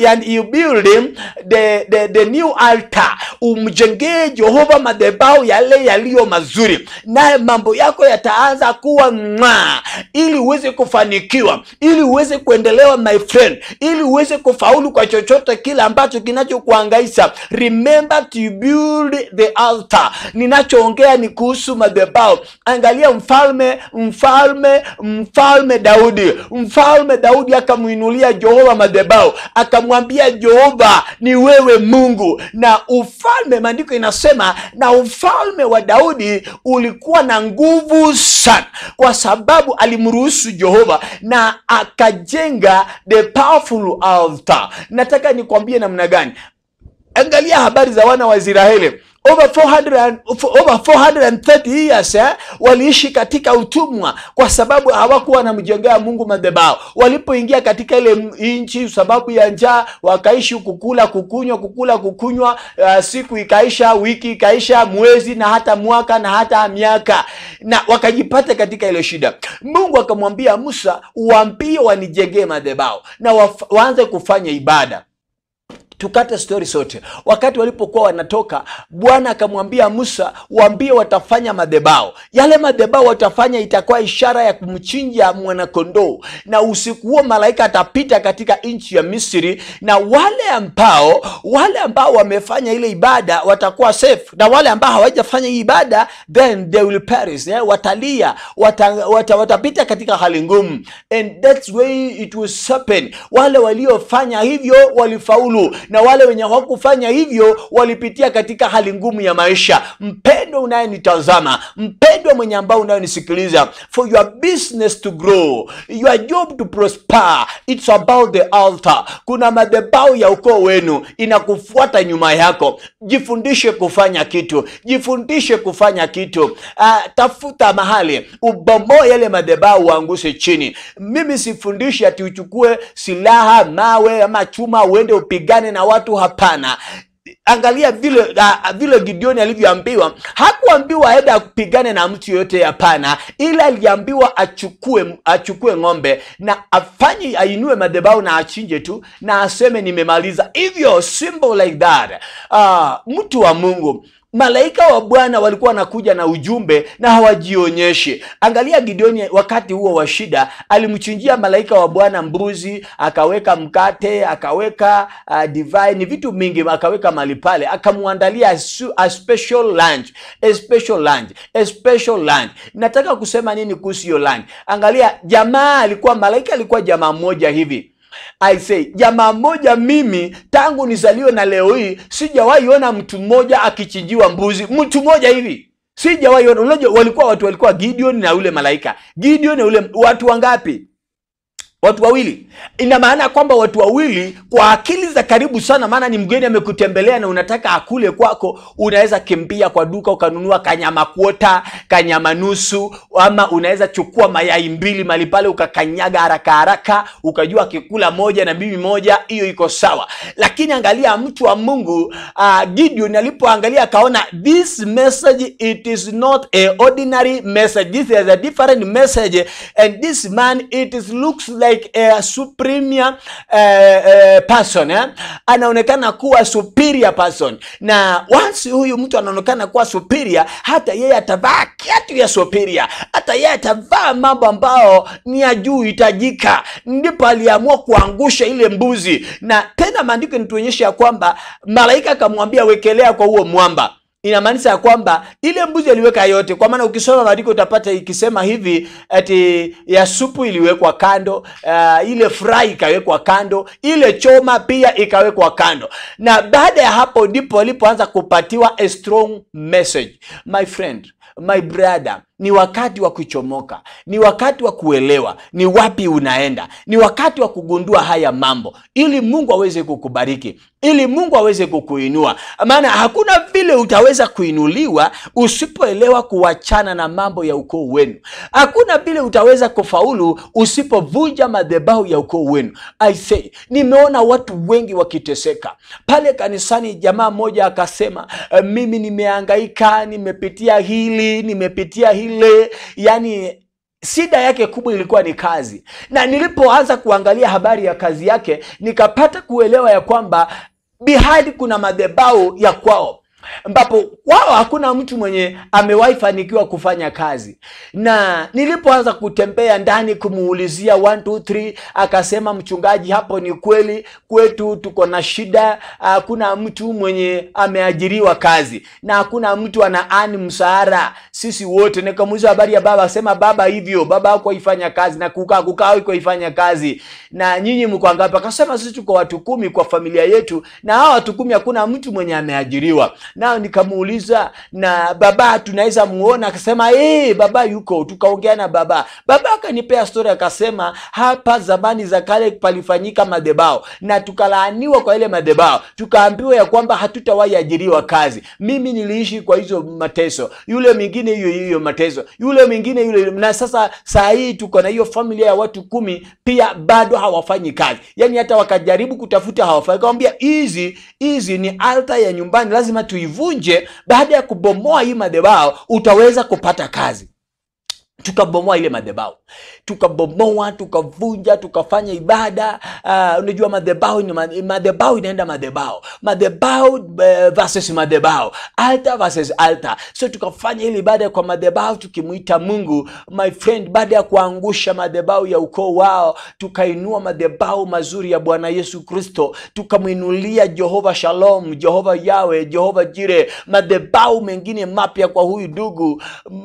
the new altar. Umjengee Jehova madhabahu yale yaliyo mazuri, naye mambo yako yataanza kuwa mwa, ili uweze kufanikiwa, ili uweze kuendelewa, my friend, ili uweze kufaulu kwa chochote kile ambacho kinachokuhangaisha. Remember to build the altar. Ninachoongea ni kuhusu madhabahu. Angalia mfalme Daudi. Mfalme Daudi akamuinulia Jehova madhabahu, akamwambia Jehova, ni wewe Mungu. Na ufalme, maandiko inasema, na ufalme wa Daudi ulikuwa na nguvu sana, kwa sababu alimruhusu Jehova na akajenga the powerful altar. Nataka nikwambie namna gani. Angalia habari za wana wa Israeli. Over 430 years waliishi katika utumwa kwa sababu hawakuwa wanamjengea Mungu madhabahu. Walipoingia katika ile nchi sababu ya njaa, wakaishi kukula kukunywa, kukula kukunywa. Siku ikaisha, wiki ikaisha, mwezi na hata mwaka na hata miaka, na wakajipata katika ile shida. Mungu akamwambia Musa, waambie wanijengee madhabahu na waanze kufanya ibada. Tukate story sote. Wakati walipokuwa wanatoka, Bwana akamwambia Musa, waambie watafanya madhabahu. Yale madhabahu watafanya itakuwa ishara ya kumchinja mwanakondoo. Na usiku huo malaika atapita katika nchi ya Misri, na wale ambao wamefanya ile ibada watakuwa safe, na wale ambao hawajafanya ibada then they will perish. Watalia, watapita katika hali ngumu. And that's way it was happen. Wale waliofanya hivyo walifaulu, na wale wenye hawakufanya hivyo walipitia katika hali ngumu ya maisha. Mpendwa unayenitazama, mpendwa mwenye ambao unayenisikiliza, for your business to grow, your job to prosper, it's about the altar. Kuna madhabahu ya ukoo wenu inakufuata nyuma yako. Jifundishe kufanya kitu, jifundishe kufanya kitu. Tafuta mahali ubomoe yale madhabahu, uangushe chini. Mimi sifundishi ati uchukue silaha, mawe ama chuma uende upigane na watu, hapana. Angalia vile Gideon alivyoambiwa. Hakuambiwa aende kupigana na mtu yote, hapana, ila aliambiwa achukue ng'ombe na afanye ainue madhabahu na achinje tu na aseme nimemaliza. Hivyo simple like that. Mtu wa Mungu, malaika wa Bwana walikuwa wanakuja na ujumbe na hawajionyeshi. Angalia Gideon wakati huo wa shida, alimchinjia malaika wa Bwana mbuzi, akaweka mkate, akaweka divai, ni vitu mingi akaweka mahali pale, akamwandalia a special lunch, a special lunch, a special lunch. Nataka kusema nini kuhusu hiyo lunch? Angalia, jamaa alikuwa malaika, alikuwa jamaa mmoja hivi. I say, jamaa mmoja, mimi tangu nizaliwe na leo hii sijawahi ona mtu mmoja akichinjiwa mbuzi. Mtu mmoja hivi sijawahi ona. Unajua walikuwa watu, walikuwa Gideon na yule malaika. Gideon na yule, watu wangapi? Watu wawili. Ina maana kwamba watu wawili kwa akili za karibu sana, maana ni mgeni amekutembelea na unataka akule kwako, unaweza kimbia kwa duka ukanunua kanyama kuota, kanyama nusu, ama unaweza chukua mayai mbili mahali pale ukakanyaga haraka haraka, ukajua akikula moja na mimi moja, hiyo iko sawa. Lakini angalia mtu wa Mungu, Gideon alipoangalia akaona this message, it is not a ordinary message. This is a different message, and this man, it is looks like like a supreme person, eh? Anaonekana kuwa superior person, na once huyu mtu anaonekana kuwa superior, hata yeye atavaa kiatu ya superior, hata yeye atavaa mambo ambao ni ya juu hitajika. Ndipo aliamua kuangusha ile mbuzi, na tena maandiko inatuonyesha kwamba malaika akamwambia wekelea kwa huo mwamba. Inamaanisha ya kwamba ile mbuzi aliweka yote, kwa maana ukisoma maandiko utapata ikisema hivi ati ya supu iliwekwa kando, ile fry ikawekwa kando, ile choma pia ikawekwa kando. Na baada ya hapo ndipo alipoanza kupatiwa a strong message. My friend, my brother, ni wakati wa kuchomoka, ni wakati wa kuelewa ni wapi unaenda, ni wakati wa kugundua haya mambo, ili Mungu aweze kukubariki, ili Mungu aweze kukuinua. Maana hakuna vile utaweza kuinuliwa usipoelewa kuachana na mambo ya ukoo wenu. Hakuna vile utaweza kufaulu usipovunja madhabahu ya ukoo wenu. I say, nimeona watu wengi wakiteseka pale kanisani. Jamaa mmoja akasema, mimi nimehangaika, nimepitia hili, nimepitia hili. Yani shida yake kubwa ilikuwa ni kazi, na nilipoanza kuangalia habari ya kazi yake nikapata kuelewa ya kwamba behind kuna madhabahu ya kwao, ambapo wao hakuna mtu mwenye amewahi fanikiwa kufanya kazi. Na nilipoanza kutembea ndani kumuulizia 1 2 3, akasema mchungaji, hapo ni kweli, kwetu tuko na shida, hakuna mtu mwenye ameajiriwa kazi na hakuna mtu anaani mshahara sisi wote. Nikamuuliza habari ya baba, akasema baba hivyo, baba hakuifanya kazi na kukaa hakuifanya kazi. Na nyinyi mko ngapi? Akasema sisi tuko watu 10 kwa familia yetu, na hao watu 10 hakuna mtu mwenye ameajiriwa. Nao nikamuuliza, na baba tunaweza muona? Akasema baba yuko. Tukaongea na baba, baba akanipea story, akasema hapa zamani za kale palifanyika madhabahu na tukalaaniwa kwa ile madhabahu, tukaambiwa ya kwamba hatutawahi ajiriwa kazi. Mimi niliishi kwa hizo mateso, yule mwingine hiyo hiyo mateso, yule mwingine yule, na sasa saa hii tuko na hiyo familia ya watu 10 pia bado hawafanyi kazi. Yani hata wakajaribu kutafuta hawafanyi. Akamwambia hizi ni altar ya nyumbani, lazima tuivunje. Baada ya kubomoa hii madhabahu utaweza kupata kazi. Tukabomoa ile madhabahu, tukabomoa, tukavunja, tukafanya ibada. Unajua madhabahu ni madhabahu inaenda madhabahu, madhabahu versus madhabahu, altar versus altar. So tukafanya ile ibada kwa madhabahu tukimuita Mungu. My friend, baada ya kuangusha madhabahu ya ukoo wao, tukainua madhabahu mazuri ya Bwana Yesu Kristo, tukamuinulia Jehova Shalom, Jehova Yahweh, Jehova Jire, madhabahu mengine mapya kwa huyu ndugu.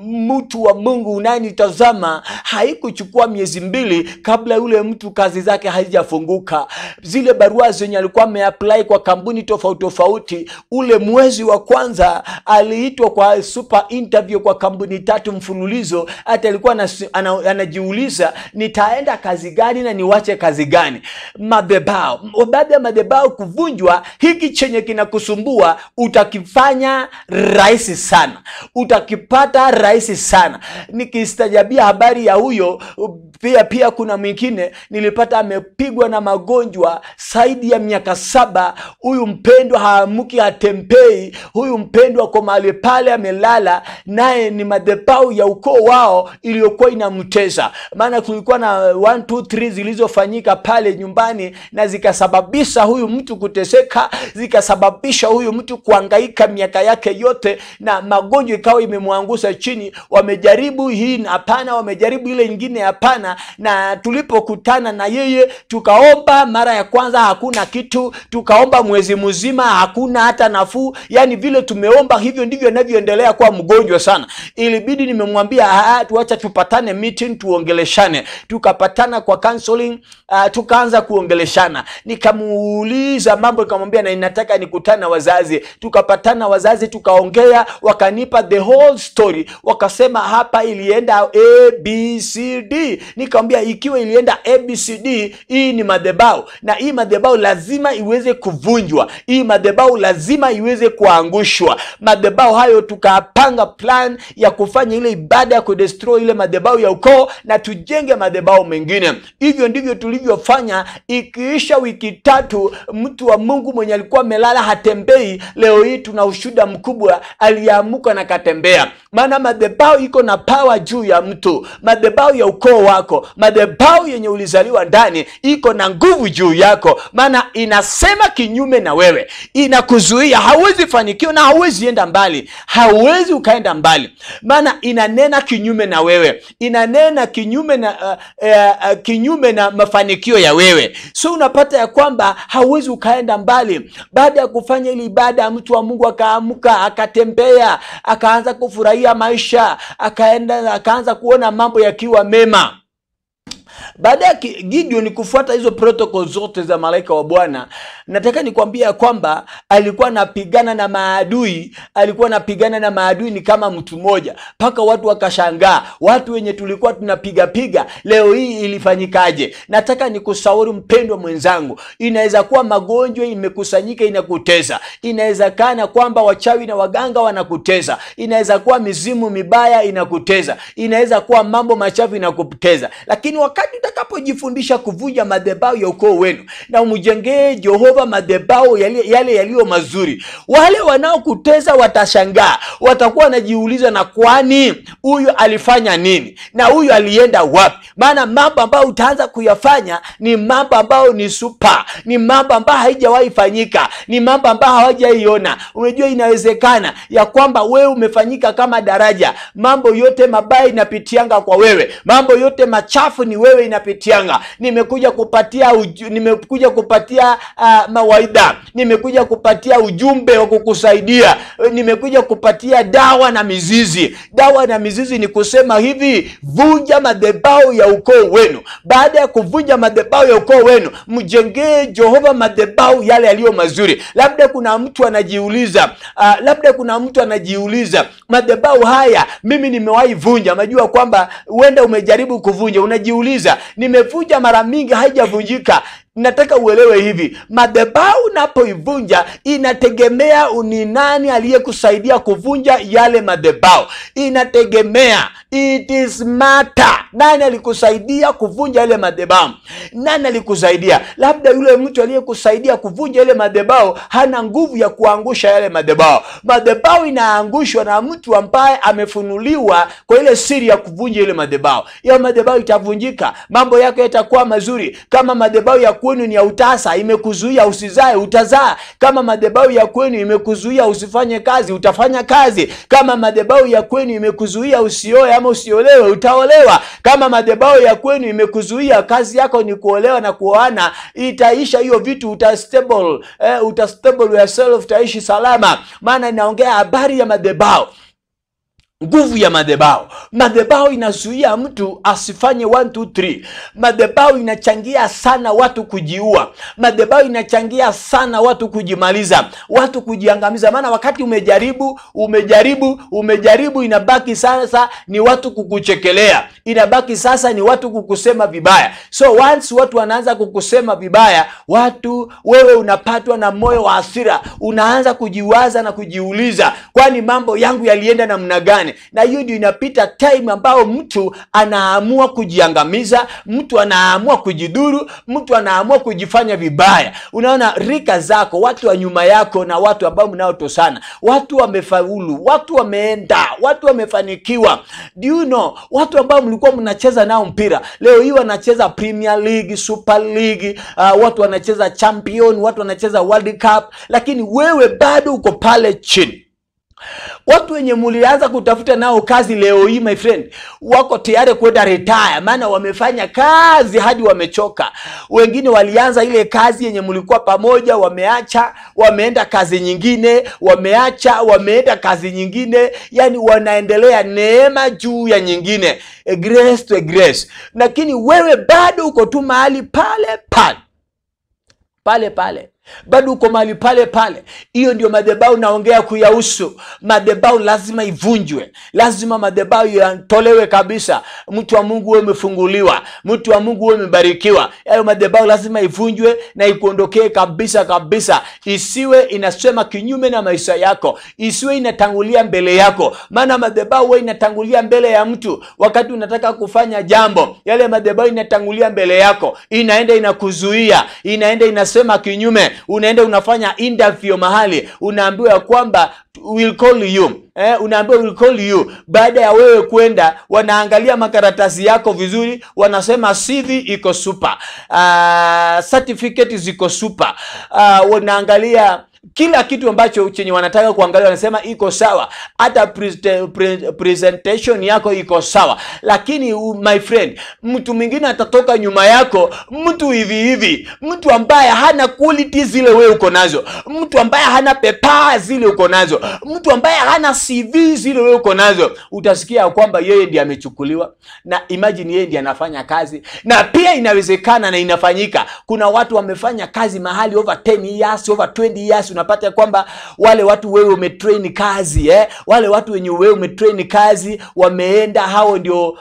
Mtu wa Mungu unayenitazama, haikuchukua miezi 2 kabla yule mtu kazi zake hazijafunguka. Zile barua zenye alikuwa ameapply kwa kampuni tofauti tofauti, ule mwezi wa kwanza aliitwa kwa super interview kwa kampuni 3 mfululizo. Hata alikuwa anajiuliza nitaenda kazi gani na niwache kazi gani. Madhabahu, baada ya madhabahu kuvunjwa, hiki chenye kinakusumbua utakifanya rahisi sana, utakipata rahisi sana. Nikistajabia habari ya huyo pia kuna mwingine nilipata amepigwa na magonjwa zaidi ya miaka 7. Huyu mpendwa haamuki, hatembei. Huyu mpendwa kwa mahali pale amelala, naye ni madhabahu ya ukoo wao iliyokuwa inamtesa. Maana kulikuwa na 1 2 3 zilizofanyika pale nyumbani na zikasababisha huyu mtu kuteseka, zikasababisha huyu mtu kuhangaika miaka yake yote, na magonjwa ikawa imemwangusha chini. Wamejaribu hii hapana, wamejaribu ile nyingine hapana. Na tulipokutana na yeye tukaomba mara ya kwanza hakuna kitu, tukaomba mwezi mzima hakuna hata nafuu. Yani vile tumeomba hivyo ndivyo anavyoendelea kuwa mgonjwa sana. Ilibidi nimemwambia tuacha tupatane meeting tuongeleshane. Tukapatana kwa counseling, tukaanza kuongeleshana. Nikamuuliza mambo, nikamwambia na ninataka nikutane na wazazi. Tukapatana wazazi, tukaongea, wakanipa the whole story. Wakasema hapa ilienda A B C D. Nikamwambia ikiwa ilienda A B C D, hii ni madhabahu, na hii madhabahu lazima iweze kuvunjwa, hii madhabahu lazima iweze kuangushwa. Madhabahu hayo tukapanga plan ya kufanya ile ibada ya kudestroy ile madhabahu ya ukoo na tujenge madhabahu mengine. Hivyo ndivyo tulivyofanya. Ikiisha wiki 3, mtu wa Mungu mwenye alikuwa amelala hatembei, leo hii tuna ushuhuda mkubwa, aliamuka na katembea. Maana madhabahu iko na power juu juu ya mtu. Madhabahu ya ukoo wako, madhabahu yenye ulizaliwa ndani iko na nguvu juu yako, maana inasema kinyume na wewe, inakuzuia, hauwezi fanikiwa na hauwezi enda mbali, hauwezi ukaenda mbali, maana inanena kinyume na wewe, inanena kinyume na kinyume na mafanikio ya wewe. So unapata ya kwamba hauwezi ukaenda mbali. Baada ya kufanya ile ibada, mtu wa Mungu akaamka, akatembea, akaanza kufurahia maisha, akaenda akaanza kuona mambo yakiwa mema. Baada ya Gideon kufuata hizo protocol zote za malaika wa Bwana, nataka nikwambie ya kwamba alikuwa anapigana na maadui, alikuwa anapigana na maadui ni kama mtu mmoja, mpaka watu wakashangaa, watu wenye tulikuwa tunapiga piga leo hii ilifanyikaje? Nataka nikushauri mpendwa mwenzangu, inaweza kuwa magonjwa imekusanyika inakutesa, inawezekana kwamba wachawi na waganga wanakutesa, inaweza kuwa mizimu mibaya inakutesa, inaweza kuwa mambo machafu inakutesa, lakini wakati utakapojifundisha kuvunja madhabahu ya ukoo wenu na umjengee Jehova madhabahu yale yaliyo mazuri, wale wanaokutesa watashangaa, watakuwa wanajiuliza, na kwani huyu alifanya nini na huyu alienda wapi? Maana mambo ambayo utaanza kuyafanya ni mambo ambayo ni super, ni mambo ambayo haijawahi fanyika, ni mambo ambayo hawajaiona. Unajua, inawezekana ya kwamba wewe umefanyika kama daraja, mambo yote mabaya inapitianga kwa wewe, mambo yote machafu ni wewe inapitianga. Nimekuja kupatia mawaidha, nimekuja kupatia ujumbe wa kukusaidia, nimekuja kupatia dawa na mizizi. Dawa na mizizi ni kusema hivi, vunja madhabahu ya ukoo wenu. Baada ya kuvunja madhabahu ya ukoo wenu, mjengee Jehova madhabahu yale yaliyo mazuri. Labda kuna mtu anajiuliza, madhabahu haya mimi nimewahi vunja. Unajua kwamba huenda umejaribu kuvunja, unajiuliza nimevunja mara mingi haijavunjika. Nataka uelewe hivi, madhabahu unapoivunja inategemea ni nani aliyekusaidia kuvunja yale madhabahu. Inategemea, it is matter, nani alikusaidia kuvunja yale madhabahu, nani alikusaidia. Labda yule mtu aliyekusaidia kuvunja yale madhabahu hana nguvu ya kuangusha yale madhabahu. Madhabahu inaangushwa na mtu ambaye amefunuliwa kwa ile siri ya kuvunja ile madhabahu. Hiyo madhabahu itavunjika, mambo yako yatakuwa mazuri. Kama madhabahu ya kwenu ni ya utasa imekuzuia usizae, utazaa. Kama madhabahu ya kwenu imekuzuia usifanye kazi, utafanya kazi. Kama madhabahu ya kwenu imekuzuia usioe ama usiolewe, utaolewa. Kama madhabahu ya kwenu imekuzuia kazi yako ni kuolewa na kuoana, itaisha hiyo vitu, utastable, utastable yourself, utaishi salama. Maana inaongea habari ya madhabahu, nguvu ya madhabahu. Madhabahu inazuia mtu asifanye 1 2 3. Madhabahu inachangia sana watu kujiua. Madhabahu inachangia sana watu kujimaliza, watu kujiangamiza. Maana wakati umejaribu, umejaribu, umejaribu, inabaki sasa ni watu kukuchekelea, inabaki sasa ni watu kukusema vibaya. So once watu wanaanza kukusema vibaya, watu wewe unapatwa na moyo wa hasira, unaanza kujiwaza na kujiuliza, kwani mambo yangu yalienda namna gani? Na hiyo ndio inapita time ambao mtu anaamua kujiangamiza, mtu anaamua kujidhuru, mtu anaamua kujifanya vibaya. Unaona rika zako, watu wa nyuma yako na watu ambao mnaotosana, watu wamefaulu, watu wameenda, watu wamefanikiwa. Do you know, watu ambao mlikuwa mnacheza nao mpira leo hii wanacheza Premier League, Super League, watu wanacheza Champion, watu wanacheza World Cup, lakini wewe bado uko pale chini. Watu wenye mulianza kutafuta nao kazi leo hii, my friend, wako tayari kwenda retire, maana wamefanya kazi hadi wamechoka. Wengine walianza ile kazi yenye mulikuwa pamoja, wameacha, wameenda kazi nyingine, wameacha, wameenda kazi nyingine, yani wanaendelea neema juu ya nyingine, a grace to a grace. Lakini wewe bado uko tu mahali pale pale pale pale, bado uko mahali pale pale. Hiyo ndio madhabahu naongea kuyahusu. Madhabahu lazima ivunjwe, lazima madhabahu yatolewe kabisa. Mtu wa Mungu wewe umefunguliwa, mtu wa Mungu wewe umebarikiwa. Hayo madhabahu lazima ivunjwe na ikuondokee kabisa kabisa, isiwe inasema kinyume na maisha yako, isiwe inatangulia mbele yako. Maana madhabahu wewe inatangulia mbele ya mtu wakati unataka kufanya jambo, yale madhabahu inatangulia mbele yako, inaenda inakuzuia, inaenda inasema kinyume. Unaenda unafanya interview mahali, unaambiwa kwamba we'll call you. Unaambiwa we'll call you. Baada ya wewe kwenda, wanaangalia makaratasi yako vizuri, wanasema CV iko super, certificate ziko super, wanaangalia kila kitu ambacho chenye wanataka kuangalia, wanasema iko sawa, hata presentation yako iko sawa. Lakini my friend, mtu mwingine atatoka nyuma yako, mtu hivi hivi, mtu ambaye hana quality zile wewe uko nazo, mtu ambaye hana pepa zile uko nazo, mtu ambaye hana CV zile wewe uko nazo. Utasikia kwamba yeye ndiye amechukuliwa, na imagine yeye ndiye anafanya kazi. Na pia inawezekana na inafanyika, kuna watu wamefanya kazi mahali over 10 years, over 20 years. Unapata kwamba wale watu wewe umetrain kazi, wale watu wenye wewe umetrain kazi wameenda, hao ndio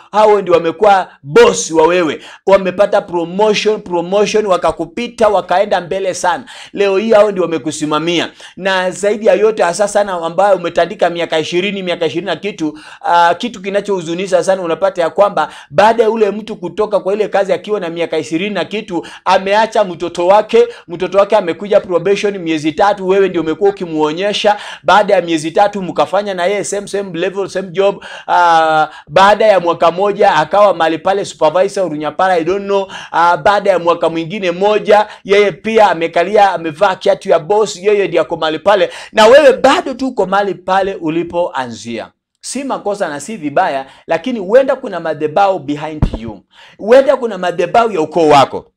wamekuwa boss wa wewe, wamepata promotion, wakakupita, wakaenda mbele sana. Leo hii hao ndio wamekusimamia. Na zaidi ya yote, hasa sana ambayo umetandika miaka 20, miaka 20 na kitu, kitu kinachohuzunisha sana, unapata ya kwamba baada ya ule mtu kutoka kwa ile kazi akiwa na miaka 20 na kitu, ameacha mtoto wake amekuja probation miezi 3, wewe ndio umekuwa ukimuonyesha. Baada ya miezi 3 mkafanya na yeye same level, same job. Baada ya mwaka moja akawa mahali pale supervisor Urunyapara, I don't know. Baada ya mwaka mwingine moja, yeye pia amekalia, amevaa kiatu ya boss, yeye ndiye ako mahali pale, na wewe bado tu uko mahali pale ulipoanzia. Si makosa na si vibaya, lakini huenda kuna madhabahu behind you, huenda kuna madhabahu ya ukoo wako.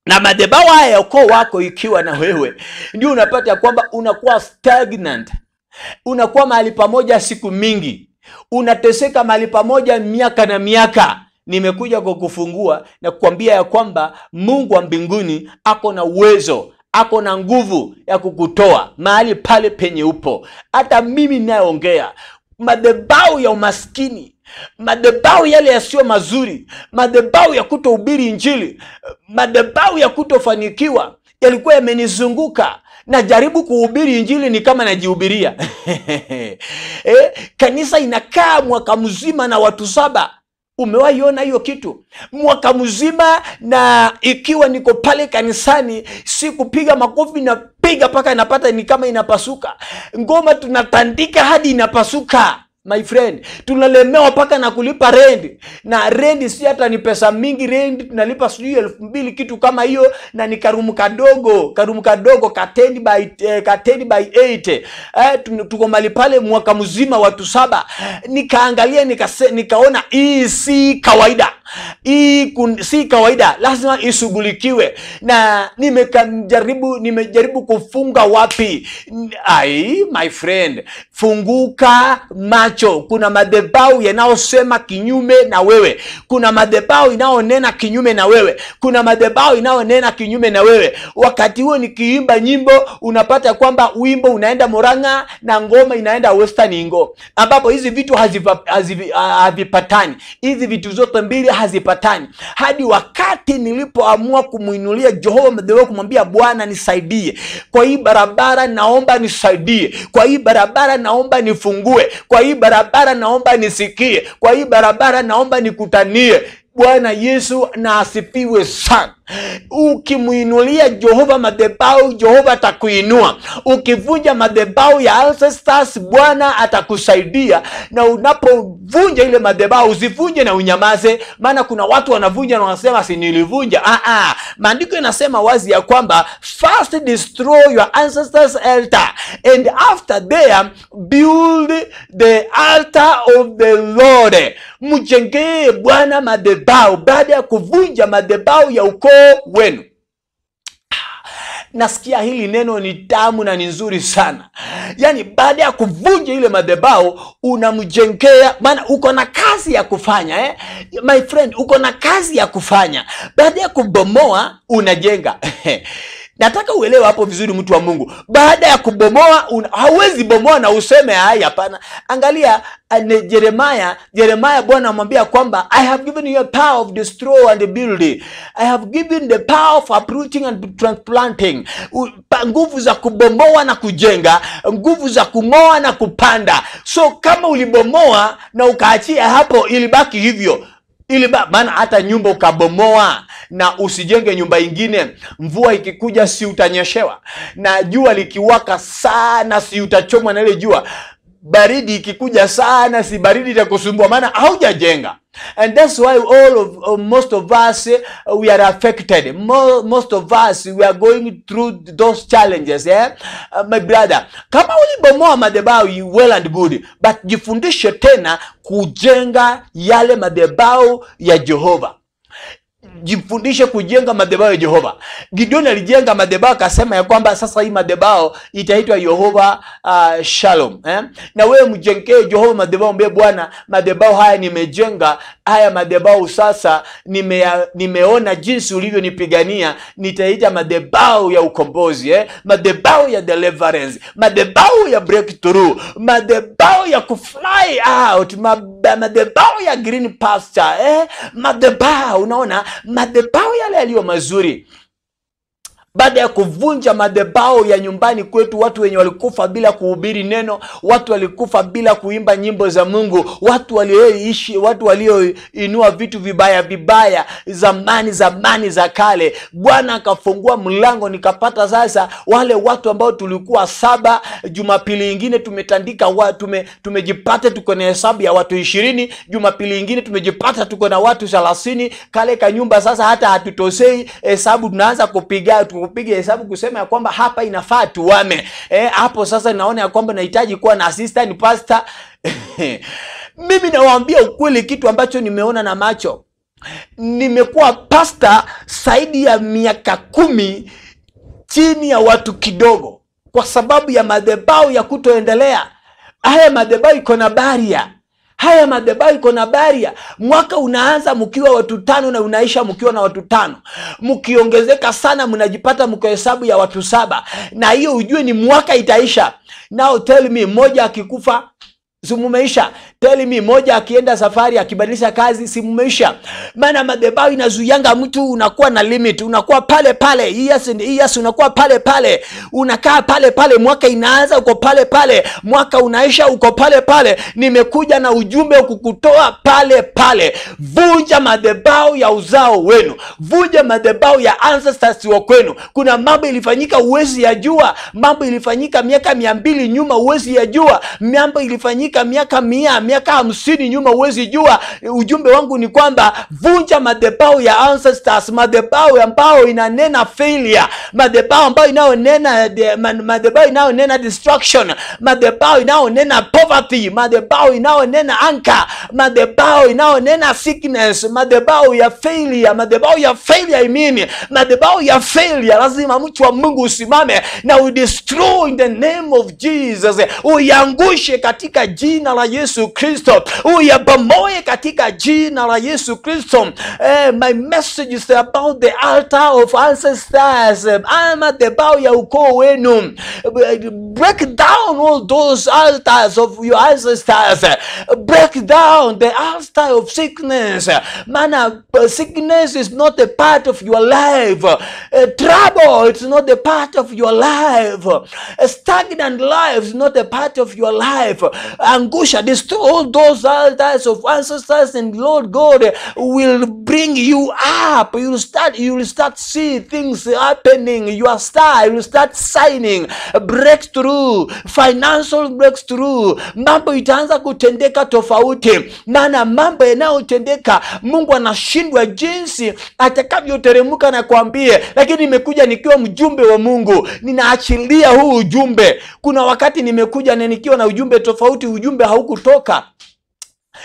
Na madhabahu haya ya ukoo wako ikiwa na wewe, ndio unapata kwamba unakuwa stagnant, unakuwa mahali pamoja siku mingi, unateseka mahali pamoja miaka na miaka. Nimekuja kukufungua na kukwambia ya kwamba Mungu wa mbinguni ako na uwezo, ako na nguvu ya kukutoa mahali pale penye upo. Hata mimi ninayeongea, madhabahu ya umaskini, madhabahu yale yasiyo mazuri, madhabahu ya kutohubiri Injili, madhabahu ya kutofanikiwa yalikuwa yamenizunguka. Najaribu kuhubiri Injili ni kama najihubiria. Kanisa inakaa mwaka mzima na watu 7. Umewahi ona hiyo kitu? Mwaka mzima, na ikiwa niko pale kanisani, si kupiga makofi, na piga paka napata ni kama inapasuka. Ngoma tunatandika hadi inapasuka. My friend, tunalemewa paka na kulipa rent. Na rent si hata ni pesa mingi, rent tunalipa sijui 2000 kitu kama hiyo, na ni karumu kadogo ka 10 by 8. Tuko mali pale mwaka mzima watu 7. Nikaangalia, nikaona hii si kawaida. Hii si kawaida, lazima ishughulikiwe. Na nimejaribu kufunga wapi? Ai, my friend, funguka macho. Kuna madhabahu yanayosema kinyume na wewe, kuna madhabahu inayonena kinyume na wewe, kuna madhabahu inayonena kinyume na wewe. Wakati huo nikiimba nyimbo, unapata kwamba wimbo unaenda Murang'a na ngoma inaenda Western Ingo, ambapo hizi vitu havipatani. Hizi vitu zote mbili hazipatani. Hadi wakati nilipoamua kumuinulia Jehova madhabahu, kumwambia Bwana nisaidie kwa hii barabara, naomba nisaidie kwa hii barabara, naomba nifungue kwa hii barabara, naomba nisikie kwa hii barabara, naomba nikutanie. Bwana Yesu na asifiwe sana. Ukimuinulia Jehova madhabahu, Jehova atakuinua. Ukivunja madhabahu ya ancestors, Bwana atakusaidia. Na unapovunja ile madhabahu, usivunje na unyamaze, maana kuna watu wanavunja na wanasema si nilivunja. Maandiko yanasema wazi ya kwamba first destroy your ancestors altar, and after there build the altar of the Lord. Mjengee Bwana madhabahu baada ya kuvunja madhabahu ya ukoo wenu. Nasikia hili neno ni tamu na ni nzuri sana. Yani baada ya kuvunja ile madhabahu unamjengea, maana uko na kazi ya kufanya, My friend, uko na kazi ya kufanya. Baada ya kubomoa unajenga. Nataka uelewe hapo vizuri, mtu wa Mungu. Baada ya kubomoa, hauwezi bomoa na useme haya, hapana. Angalia Jeremiah, Bwana amwambia kwamba I have given you a power of destroy and build. I have given the power of uprooting and transplanting. Nguvu za kubomoa na kujenga, nguvu za kungoa na kupanda. So kama ulibomoa na ukaachia hapo, ilibaki hivyo. Maana hata nyumba ukabomoa na usijenge nyumba ingine, mvua ikikuja si utanyeshewa, na jua likiwaka sana si utachomwa na ile jua, baridi ikikuja sana si baridi itakusumbua, maana haujajenga. And that's why all of most of us we are affected. Most of us we are going through those challenges, eh? My brother, kama ulibomoa madhabahu, well and good, but jifundishe tena kujenga yale madhabahu ya Jehova. Jifundishe kujenga madhabahu ya Jehova. Gideon alijenga madhabahu akasema ya kwamba sasa hii madhabahu itaitwa Yehova Shalom, eh? Na wewe mjengee Jehova madhabahu, mbie Bwana, madhabahu haya nimejenga, haya madhabahu sasa nimeona jinsi ulivyonipigania, nitaita madhabahu ya ukombozi, eh? Madhabahu ya deliverance, madhabahu ya breakthrough, madhabahu ya kufly out, madhabahu ya green pasture, eh? Madhabahu, unaona madhabahu yale yaliyo mazuri. Baada ya kuvunja madhabahu ya nyumbani kwetu, watu wenye walikufa bila kuhubiri neno, watu walikufa bila kuimba nyimbo za Mungu, watu walioishi, watu walioinua vitu vibaya vibaya zamani zamani za kale, Bwana akafungua mlango, nikapata sasa wale watu ambao tulikuwa 7, Jumapili ingine tumetandika tumejipata tuko na hesabu ya watu 20, Jumapili ingine tumejipata tuko na watu 30. Kale kanyumba sasa hata hatutosei hesabu, tunaanza kupiga hesabu kusema ya kwamba hapa inafaa tuame. Hapo sasa naona ya kwamba nahitaji kuwa na assistant pastor. Mimi nawaambia ukweli, kitu ambacho nimeona na macho. Nimekuwa pastor zaidi ya miaka 10 chini ya watu kidogo, kwa sababu ya madhabahu ya kutoendelea. Haya madhabahu iko na baria. Haya madhabahu iko na baria. Mwaka unaanza mkiwa watu 5 na unaisha mkiwa na watu 5. Mkiongezeka sana mnajipata mko hesabu ya watu 7. Na hiyo ujue ni mwaka itaisha. Now tell me, mmoja akikufa si mumeisha? Tell me, mmoja akienda safari akibadilisha kazi si mumeisha? Maana madhabahu inazuianga mtu, unakuwa na limit, unakuwa pale pale, yes and yes, unakuwa pale pale, unakaa pale pale, mwaka inaanza uko pale pale, mwaka unaisha uko pale pale. Nimekuja na ujumbe kukutoa pale pale. Vunja madhabahu ya uzao wenu, vunja madhabahu ya ancestors wa kwenu. Kuna mambo ilifanyika uwezi yajua, mambo ilifanyika miaka 200 nyuma uwezi yajua, mambo ilifanyika miaka 100, miaka 50 nyuma uwezi jua. Ujumbe wangu ni kwamba vunja madhabahu ya ancestors, madhabahu ambayo inanena failure, madhabahu ambayo inayonena madhabahu inayonena destruction, madhabahu inayonena poverty, madhabahu inayonena anchor, madhabahu inayonena sickness, madhabahu ya failure, madhabahu ya failure, I mean madhabahu ya failure. Lazima mtu wa Mungu usimame na udestroy in the name of Jesus, uiangushe katika jina la Yesu Kristo, uyabomoe katika jina la Yesu Kristo. My message is about the altar of ancestors, madhabahu ya ukoo wenu. Break down all those altars of your ancestors. Break down the altar of sickness. Mana, sickness is not a part of your life. Trouble is not a part of your life. A stagnant life is not a part of your life. Angusha, destroy all those altars of ancestors, and Lord God will bring you up. You will start see things happening. Your star will start shining. Breakthrough, financial breakthrough. Mambo itaanza kutendeka tofauti. Maana mambo yanayotendeka, Mungu anashindwa jinsi atakavyoteremka na kuambie. Lakini nimekuja nikiwa mjumbe wa Mungu, ninaachilia huu ujumbe. Kuna wakati nimekuja na nikiwa na ujumbe tofauti, ujumbe haukutoka.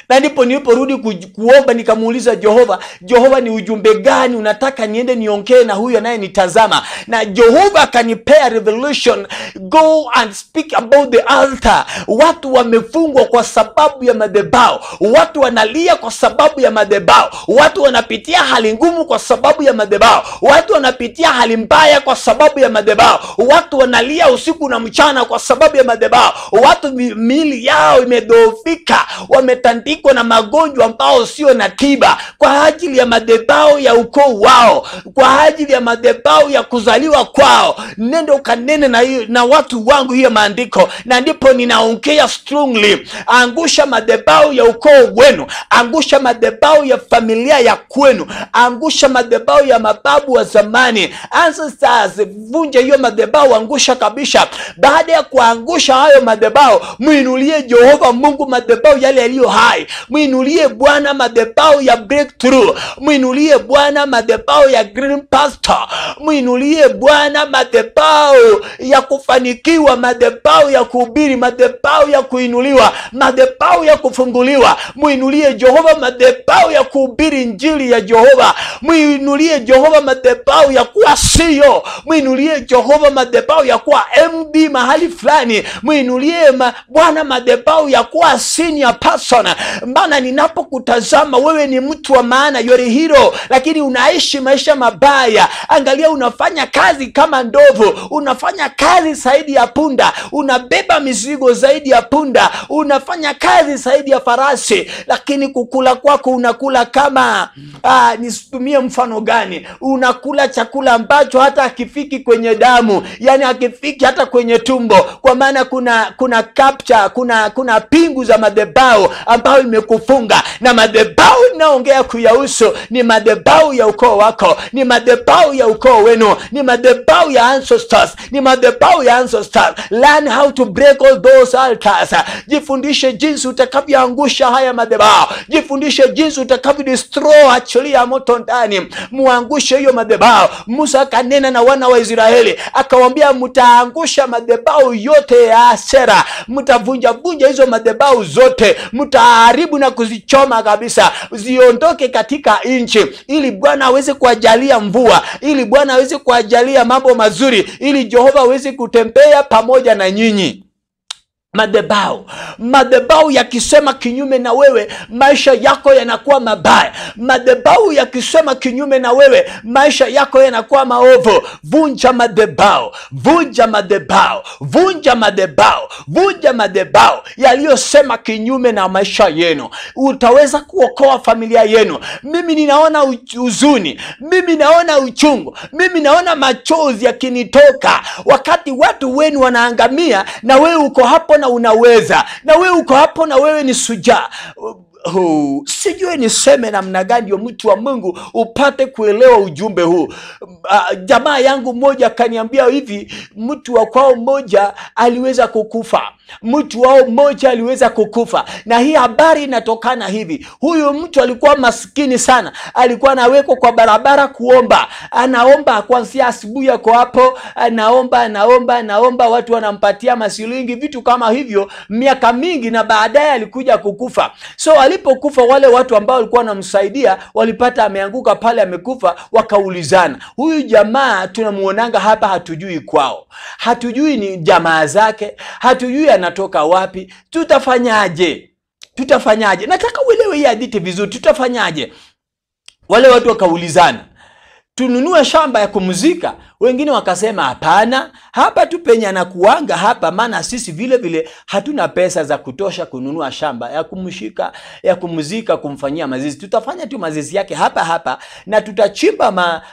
Na ndipo niliporudi kuomba nikamuuliza Jehova, Jehova, ni ujumbe gani unataka niende niongee na huyu anayenitazama? Na Jehova akanipea revelation, go and speak about the altar. Watu wamefungwa kwa sababu ya madhabahu, watu wanalia kwa sababu ya madhabahu, watu wanapitia hali ngumu kwa sababu ya madhabahu, watu wanapitia hali mbaya kwa sababu ya madhabahu, watu wanalia usiku na mchana kwa sababu ya madhabahu, watu miili yao imedhoofika, wametandikwa wametandikwa na magonjwa ambao sio na tiba, kwa ajili ya madhabahu ya ukoo wao, kwa ajili ya madhabahu ya kuzaliwa kwao. Nenda ukanene na watu wangu hiyo maandiko, na ndipo ninaongea strongly. Angusha madhabahu ya ukoo wenu, angusha madhabahu ya familia ya kwenu, angusha madhabahu ya mababu wa zamani, ancestors. Vunja hiyo madhabahu, angusha kabisa. Baada ya kuangusha hayo madhabahu, muinulie Jehova Mungu madhabahu yale yaliyo hai. Muinulie Bwana madhabahu ya breakthrough, muinulie Bwana madhabahu ya green pasture, muinulie Bwana madhabahu ya kufanikiwa, madhabahu ya kuhubiri, madhabahu ya kuinuliwa, madhabahu ya kufunguliwa. Muinulie Jehova madhabahu ya kuhubiri injili ya Jehova. Muinulie Jehova madhabahu ya kuwa CEO. Muinulie Jehova madhabahu ya kuwa MD mahali fulani. Muinulie Bwana madhabahu ya kuwa senior person. Maana ninapokutazama wewe ni mtu wa maana, you are a hero, lakini unaishi maisha mabaya. Angalia, unafanya kazi kama ndovu, unafanya kazi zaidi ya punda, unabeba mizigo zaidi ya punda, unafanya kazi zaidi ya farasi, lakini kukula kwako unakula kama nisitumie mfano gani, unakula chakula ambacho hata hakifiki kwenye damu, yani hakifiki hata kwenye tumbo, kwa maana kuna capture, kuna pingu za madhabahu ambayo imekufunga. Na madhabahu naongea kuyahusu ni madhabahu ya ukoo wako, ni madhabahu ya ukoo wenu, ni madhabahu ya ancestors, ni madhabahu ya ancestors. Learn how to break all those altars. Jifundishe jinsi utakavyoangusha haya madhabahu, jifundishe jinsi utakavyo destroy, achilia moto ndani, muangushe hiyo madhabahu. Musa akanena na wana wa Israeli akawaambia, mtaangusha madhabahu yote ya Asera, mtavunja vunja hizo madhabahu zote, mtaharibu na kuzichoma kabisa, ziondoke katika nchi, ili Bwana aweze kuajalia mvua, ili Bwana aweze kuajalia mambo mazuri, ili Jehova aweze kutembea pamoja na nyinyi. Madhabahu yakisema kinyume na wewe, maisha yako yanakuwa mabaya. Madhabahu yakisema kinyume na wewe, maisha yako yanakuwa maovu. Vunja madhabahu, vunja madhabahu, vunja madhabahu, vunja madhabahu yaliyosema kinyume na maisha yenu. Utaweza kuokoa familia yenu. Mimi ninaona huzuni, mimi naona uchungu, mimi naona machozi yakinitoka wakati watu wenu wanaangamia, na wewe uko hapo na unaweza, na wewe uko hapo na wewe ni shujaa. Sijui niseme namna gani ndio mtu wa Mungu upate kuelewa ujumbe huu. Jamaa yangu mmoja akaniambia hivi, mtu wa kwao mmoja aliweza kukufa, mtu wao mmoja aliweza kukufa, na hii habari inatokana hivi. Huyu mtu alikuwa maskini sana, alikuwa anawekwa kwa barabara kuomba, anaomba kuanzia asubuhi, yako hapo anaomba, anaomba, anaomba, watu wanampatia masilingi, vitu kama hivyo, miaka mingi, na baadaye alikuja kukufa. So alipokufa, wale watu ambao walikuwa wanamsaidia walipata ameanguka pale, amekufa. Wakaulizana, huyu jamaa tunamuonanga hapa, hatujui kwao, hatujui ni jamaa zake, hatujui anatoka wapi, tutafanyaje? Tutafanyaje? Nataka uelewe hii hadithi vizuri. Tutafanyaje? Wale watu wakaulizana, tununue shamba ya kumzika? Wengine wakasema hapana, hapa tu penye anakuanga hapa, maana sisi vile vile hatuna pesa za kutosha kununua shamba ya kumshika, ya kumzika, kumfanyia mazizi. Tutafanya tu mazizi yake hapa hapa, na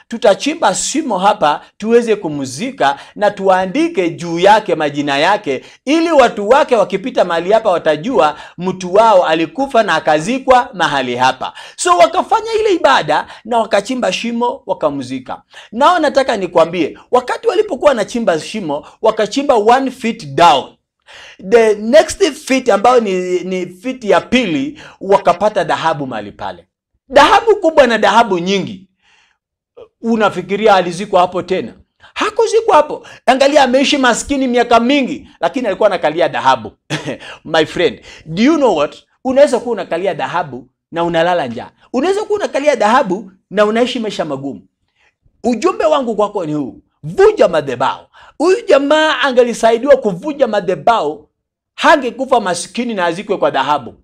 tutachimba shimo hapa tuweze kumzika, na tuandike juu yake majina yake, ili watu wake wakipita mahali hapa watajua mtu wao alikufa na akazikwa mahali hapa. So wakafanya ile ibada na wakachimba shimo wakamzika. Nao nataka nikwambie, wakati walipokuwa wanachimba shimo, wakachimba 1 feet down. The next feet ambayo ni feet ya pili, wakapata dhahabu mahali pale. Dhahabu kubwa na dhahabu nyingi. Unafikiria alizikwa hapo tena? Hakuzikwa hapo. Angalia, ameishi maskini miaka mingi, lakini alikuwa anakalia dhahabu. My friend, do you know what? Unaweza kuwa unakalia dhahabu na unalala njaa. Unaweza kuwa unakalia dhahabu na unaishi maisha magumu. Ujumbe wangu kwako ni huu: vunja madhabahu. Huyu jamaa angelisaidiwa kuvunja madhabahu, hangekufa masikini na azikwe kwa dhahabu.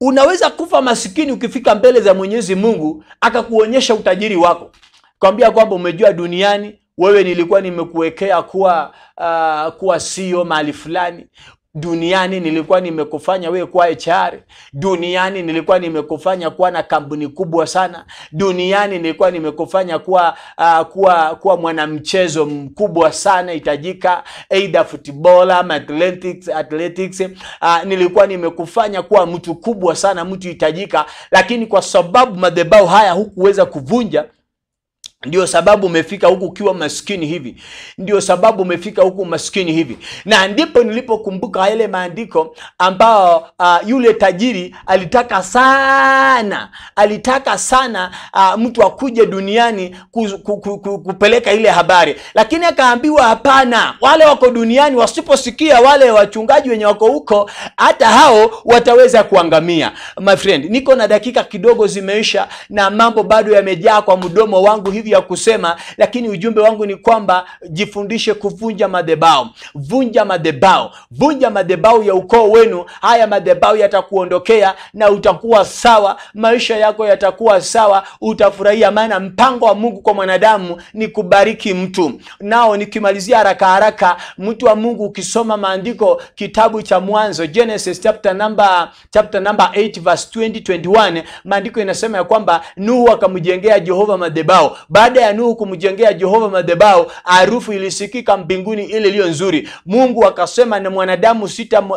Unaweza kufa masikini ukifika mbele za Mwenyezi Mungu akakuonyesha utajiri wako, kwambia kwamba umejua duniani wewe nilikuwa nimekuwekea kuwa CEO mahali fulani. Duniani nilikuwa nimekufanya wewe kuwa HR. Duniani nilikuwa nimekufanya kuwa na kampuni kubwa sana. Duniani nilikuwa nimekufanya kuwa kuwa mwanamchezo mkubwa sana hitajika, either football ama athletics. Nilikuwa nimekufanya kuwa mtu kubwa sana, mtu hitajika, lakini kwa sababu madhabahu haya hukuweza kuvunja, ndio sababu umefika huku ukiwa maskini hivi. Ndio sababu umefika huku maskini hivi. Na ndipo nilipokumbuka yale maandiko ambao yule tajiri alitaka sana mtu akuje duniani kupeleka ile habari. Lakini akaambiwa hapana, wale wako duniani wasiposikia wale wachungaji wenye wako huko, hata hao wataweza kuangamia. My friend, niko na dakika kidogo zimeisha na mambo bado yamejaa kwa mdomo wangu hivi ya kusema, lakini ujumbe wangu ni kwamba jifundishe kuvunja madhabahu. Vunja madhabahu, vunja madhabahu ya ukoo wenu. Haya madhabahu yatakuondokea na utakuwa sawa, maisha yako yatakuwa sawa, utafurahia, maana mpango wa Mungu kwa mwanadamu ni kubariki mtu. Nao nikimalizia haraka haraka, mtu wa Mungu, ukisoma maandiko kitabu cha Mwanzo, Genesis chapter number 8 verse 20-21, maandiko inasema ya kwamba Nuhu akamjengea Jehova madhabahu. Baada ya Nuhu kumjengea Jehova madhabahu, harufu ilisikika mbinguni ile iliyo nzuri. Mungu akasema, na mwanadamu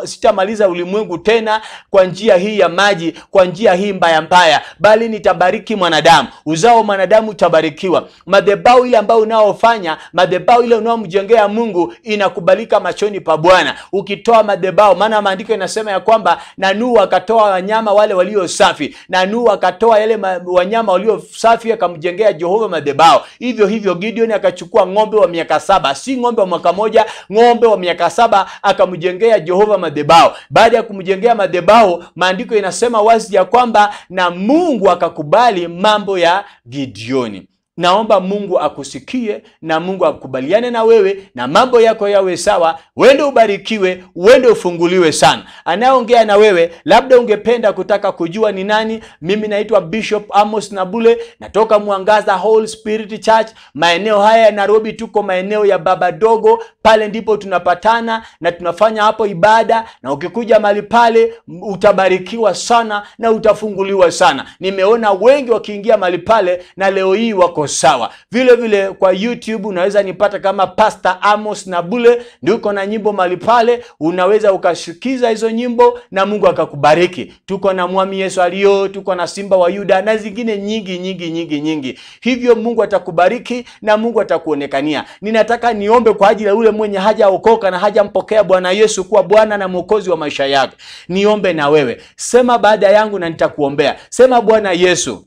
sitamaliza ulimwengu tena kwa njia hii ya maji, kwa njia hii mbaya mbaya, bali nitabariki mwanadamu, uzao wa mwanadamu utabarikiwa. Madhabahu ile ambayo unaofanya, madhabahu ile unaomjengea Mungu inakubalika machoni pa Bwana. Ukitoa madhabahu, maana maandiko inasema ya kwamba na Nuhu akatoa wanyama wale walio safi, na Nuhu akatoa yale wanyama walio safi akamjengea Jehova madhabahu. Hivyo hivyo Gideon akachukua ng'ombe wa miaka 7, si ng'ombe wa mwaka moja, ng'ombe wa miaka 7 akamjengea Jehova madhabahu. Baada ya kumjengea madhabahu, maandiko inasema wazi ya kwamba na Mungu akakubali mambo ya Gideoni. Naomba Mungu akusikie na Mungu akubaliane na wewe na mambo yako yawe sawa, uende ubarikiwe, uende ufunguliwe sana. Anayeongea na wewe, labda ungependa kutaka kujua ni nani, mimi naitwa Bishop Amos Nabule, natoka Mwangaza Holy Spirit Church, maeneo haya ya Nairobi. Tuko maeneo ya Baba Dogo, pale ndipo tunapatana na tunafanya hapo ibada, na ukikuja mahali pale utabarikiwa sana na utafunguliwa sana. Nimeona wengi wakiingia mahali pale na leo hii wako sawa. Vile vile kwa YouTube unaweza nipata kama Pastor Amos Nabule, ndiko na nyimbo mahali pale, unaweza ukashikiza hizo nyimbo na Mungu akakubariki. Tuko na Mwami Yesu alio, tuko na Simba wa Yuda na zingine nyingi nyingi nyingi nyingi. Hivyo Mungu atakubariki na Mungu atakuonekania. Ninataka niombe kwa ajili ya yule mwenye hajaokoka na hajampokea Bwana Yesu kuwa Bwana na Mwokozi wa maisha yake. Niombe na wewe. Sema baada yangu na nitakuombea. Sema, Bwana Yesu,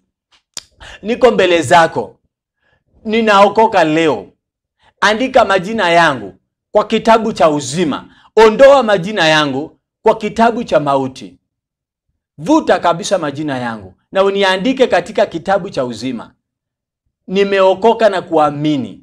niko mbele zako, ninaokoka leo. Andika majina yangu kwa kitabu cha uzima. Ondoa majina yangu kwa kitabu cha mauti. Vuta kabisa majina yangu na uniandike katika kitabu cha uzima. Nimeokoka na kuamini.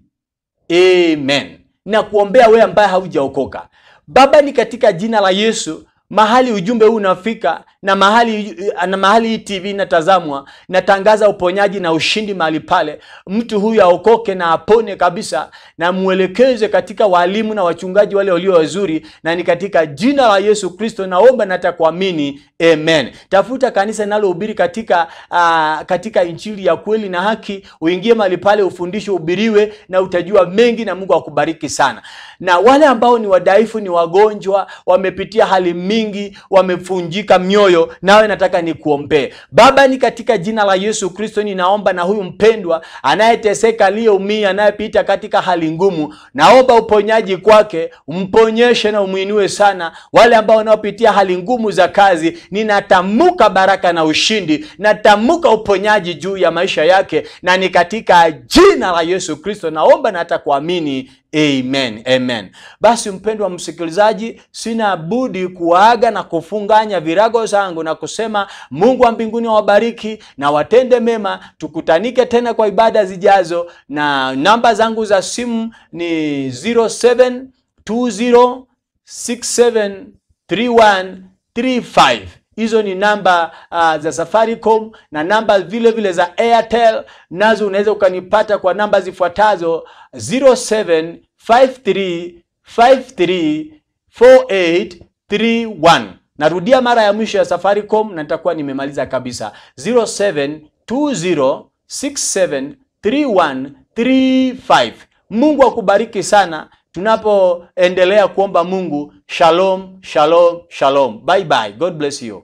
Amen. Na kuombea wewe ambaye haujaokoka. Baba, ni katika jina la Yesu, mahali ujumbe huu unafika na mahali hii TV inatazamwa, natangaza uponyaji na ushindi mahali pale. Mtu huyu aokoke na apone kabisa, na muelekeze katika walimu na wachungaji wale walio wazuri, na ni katika jina la Yesu Kristo naomba na nitakuamini. Amen. Tafuta kanisa linalohubiri katika injili ya kweli na haki, uingie mahali pale, ufundishwe, uhubiriwe na utajua mengi, na Mungu akubariki sana. Na wale ambao ni wadhaifu, ni wagonjwa, wamepitia hali mingi, wamefunjika mioyo, nawe nataka nikuombee. Baba, ni katika jina la Yesu Kristo ninaomba na huyu mpendwa anayeteseka, aliyeumia, anayepita katika hali ngumu, naomba uponyaji kwake, umponyeshe na umuinue sana. Wale ambao wanaopitia hali ngumu za kazi, ninatamka baraka na ushindi, natamka uponyaji juu ya maisha yake, na ni katika jina la Yesu Kristo naomba na hata kuamini. Amen, amen. Basi mpendwa msikilizaji, sina budi kuaga na kufunganya virago zangu na kusema Mungu wa mbinguni awabariki na watende mema. Tukutanike tena kwa ibada zijazo, na namba zangu za simu ni 0720673135. Hizo ni namba za Safaricom na namba vile vile za Airtel, nazo unaweza ukanipata kwa namba zifuatazo 07535348 31. Narudia mara ya mwisho ya Safaricom na nitakuwa nimemaliza kabisa. 0720673135. Mungu akubariki sana tunapoendelea kuomba Mungu. Shalom, shalom, shalom. Bye bye. God bless you.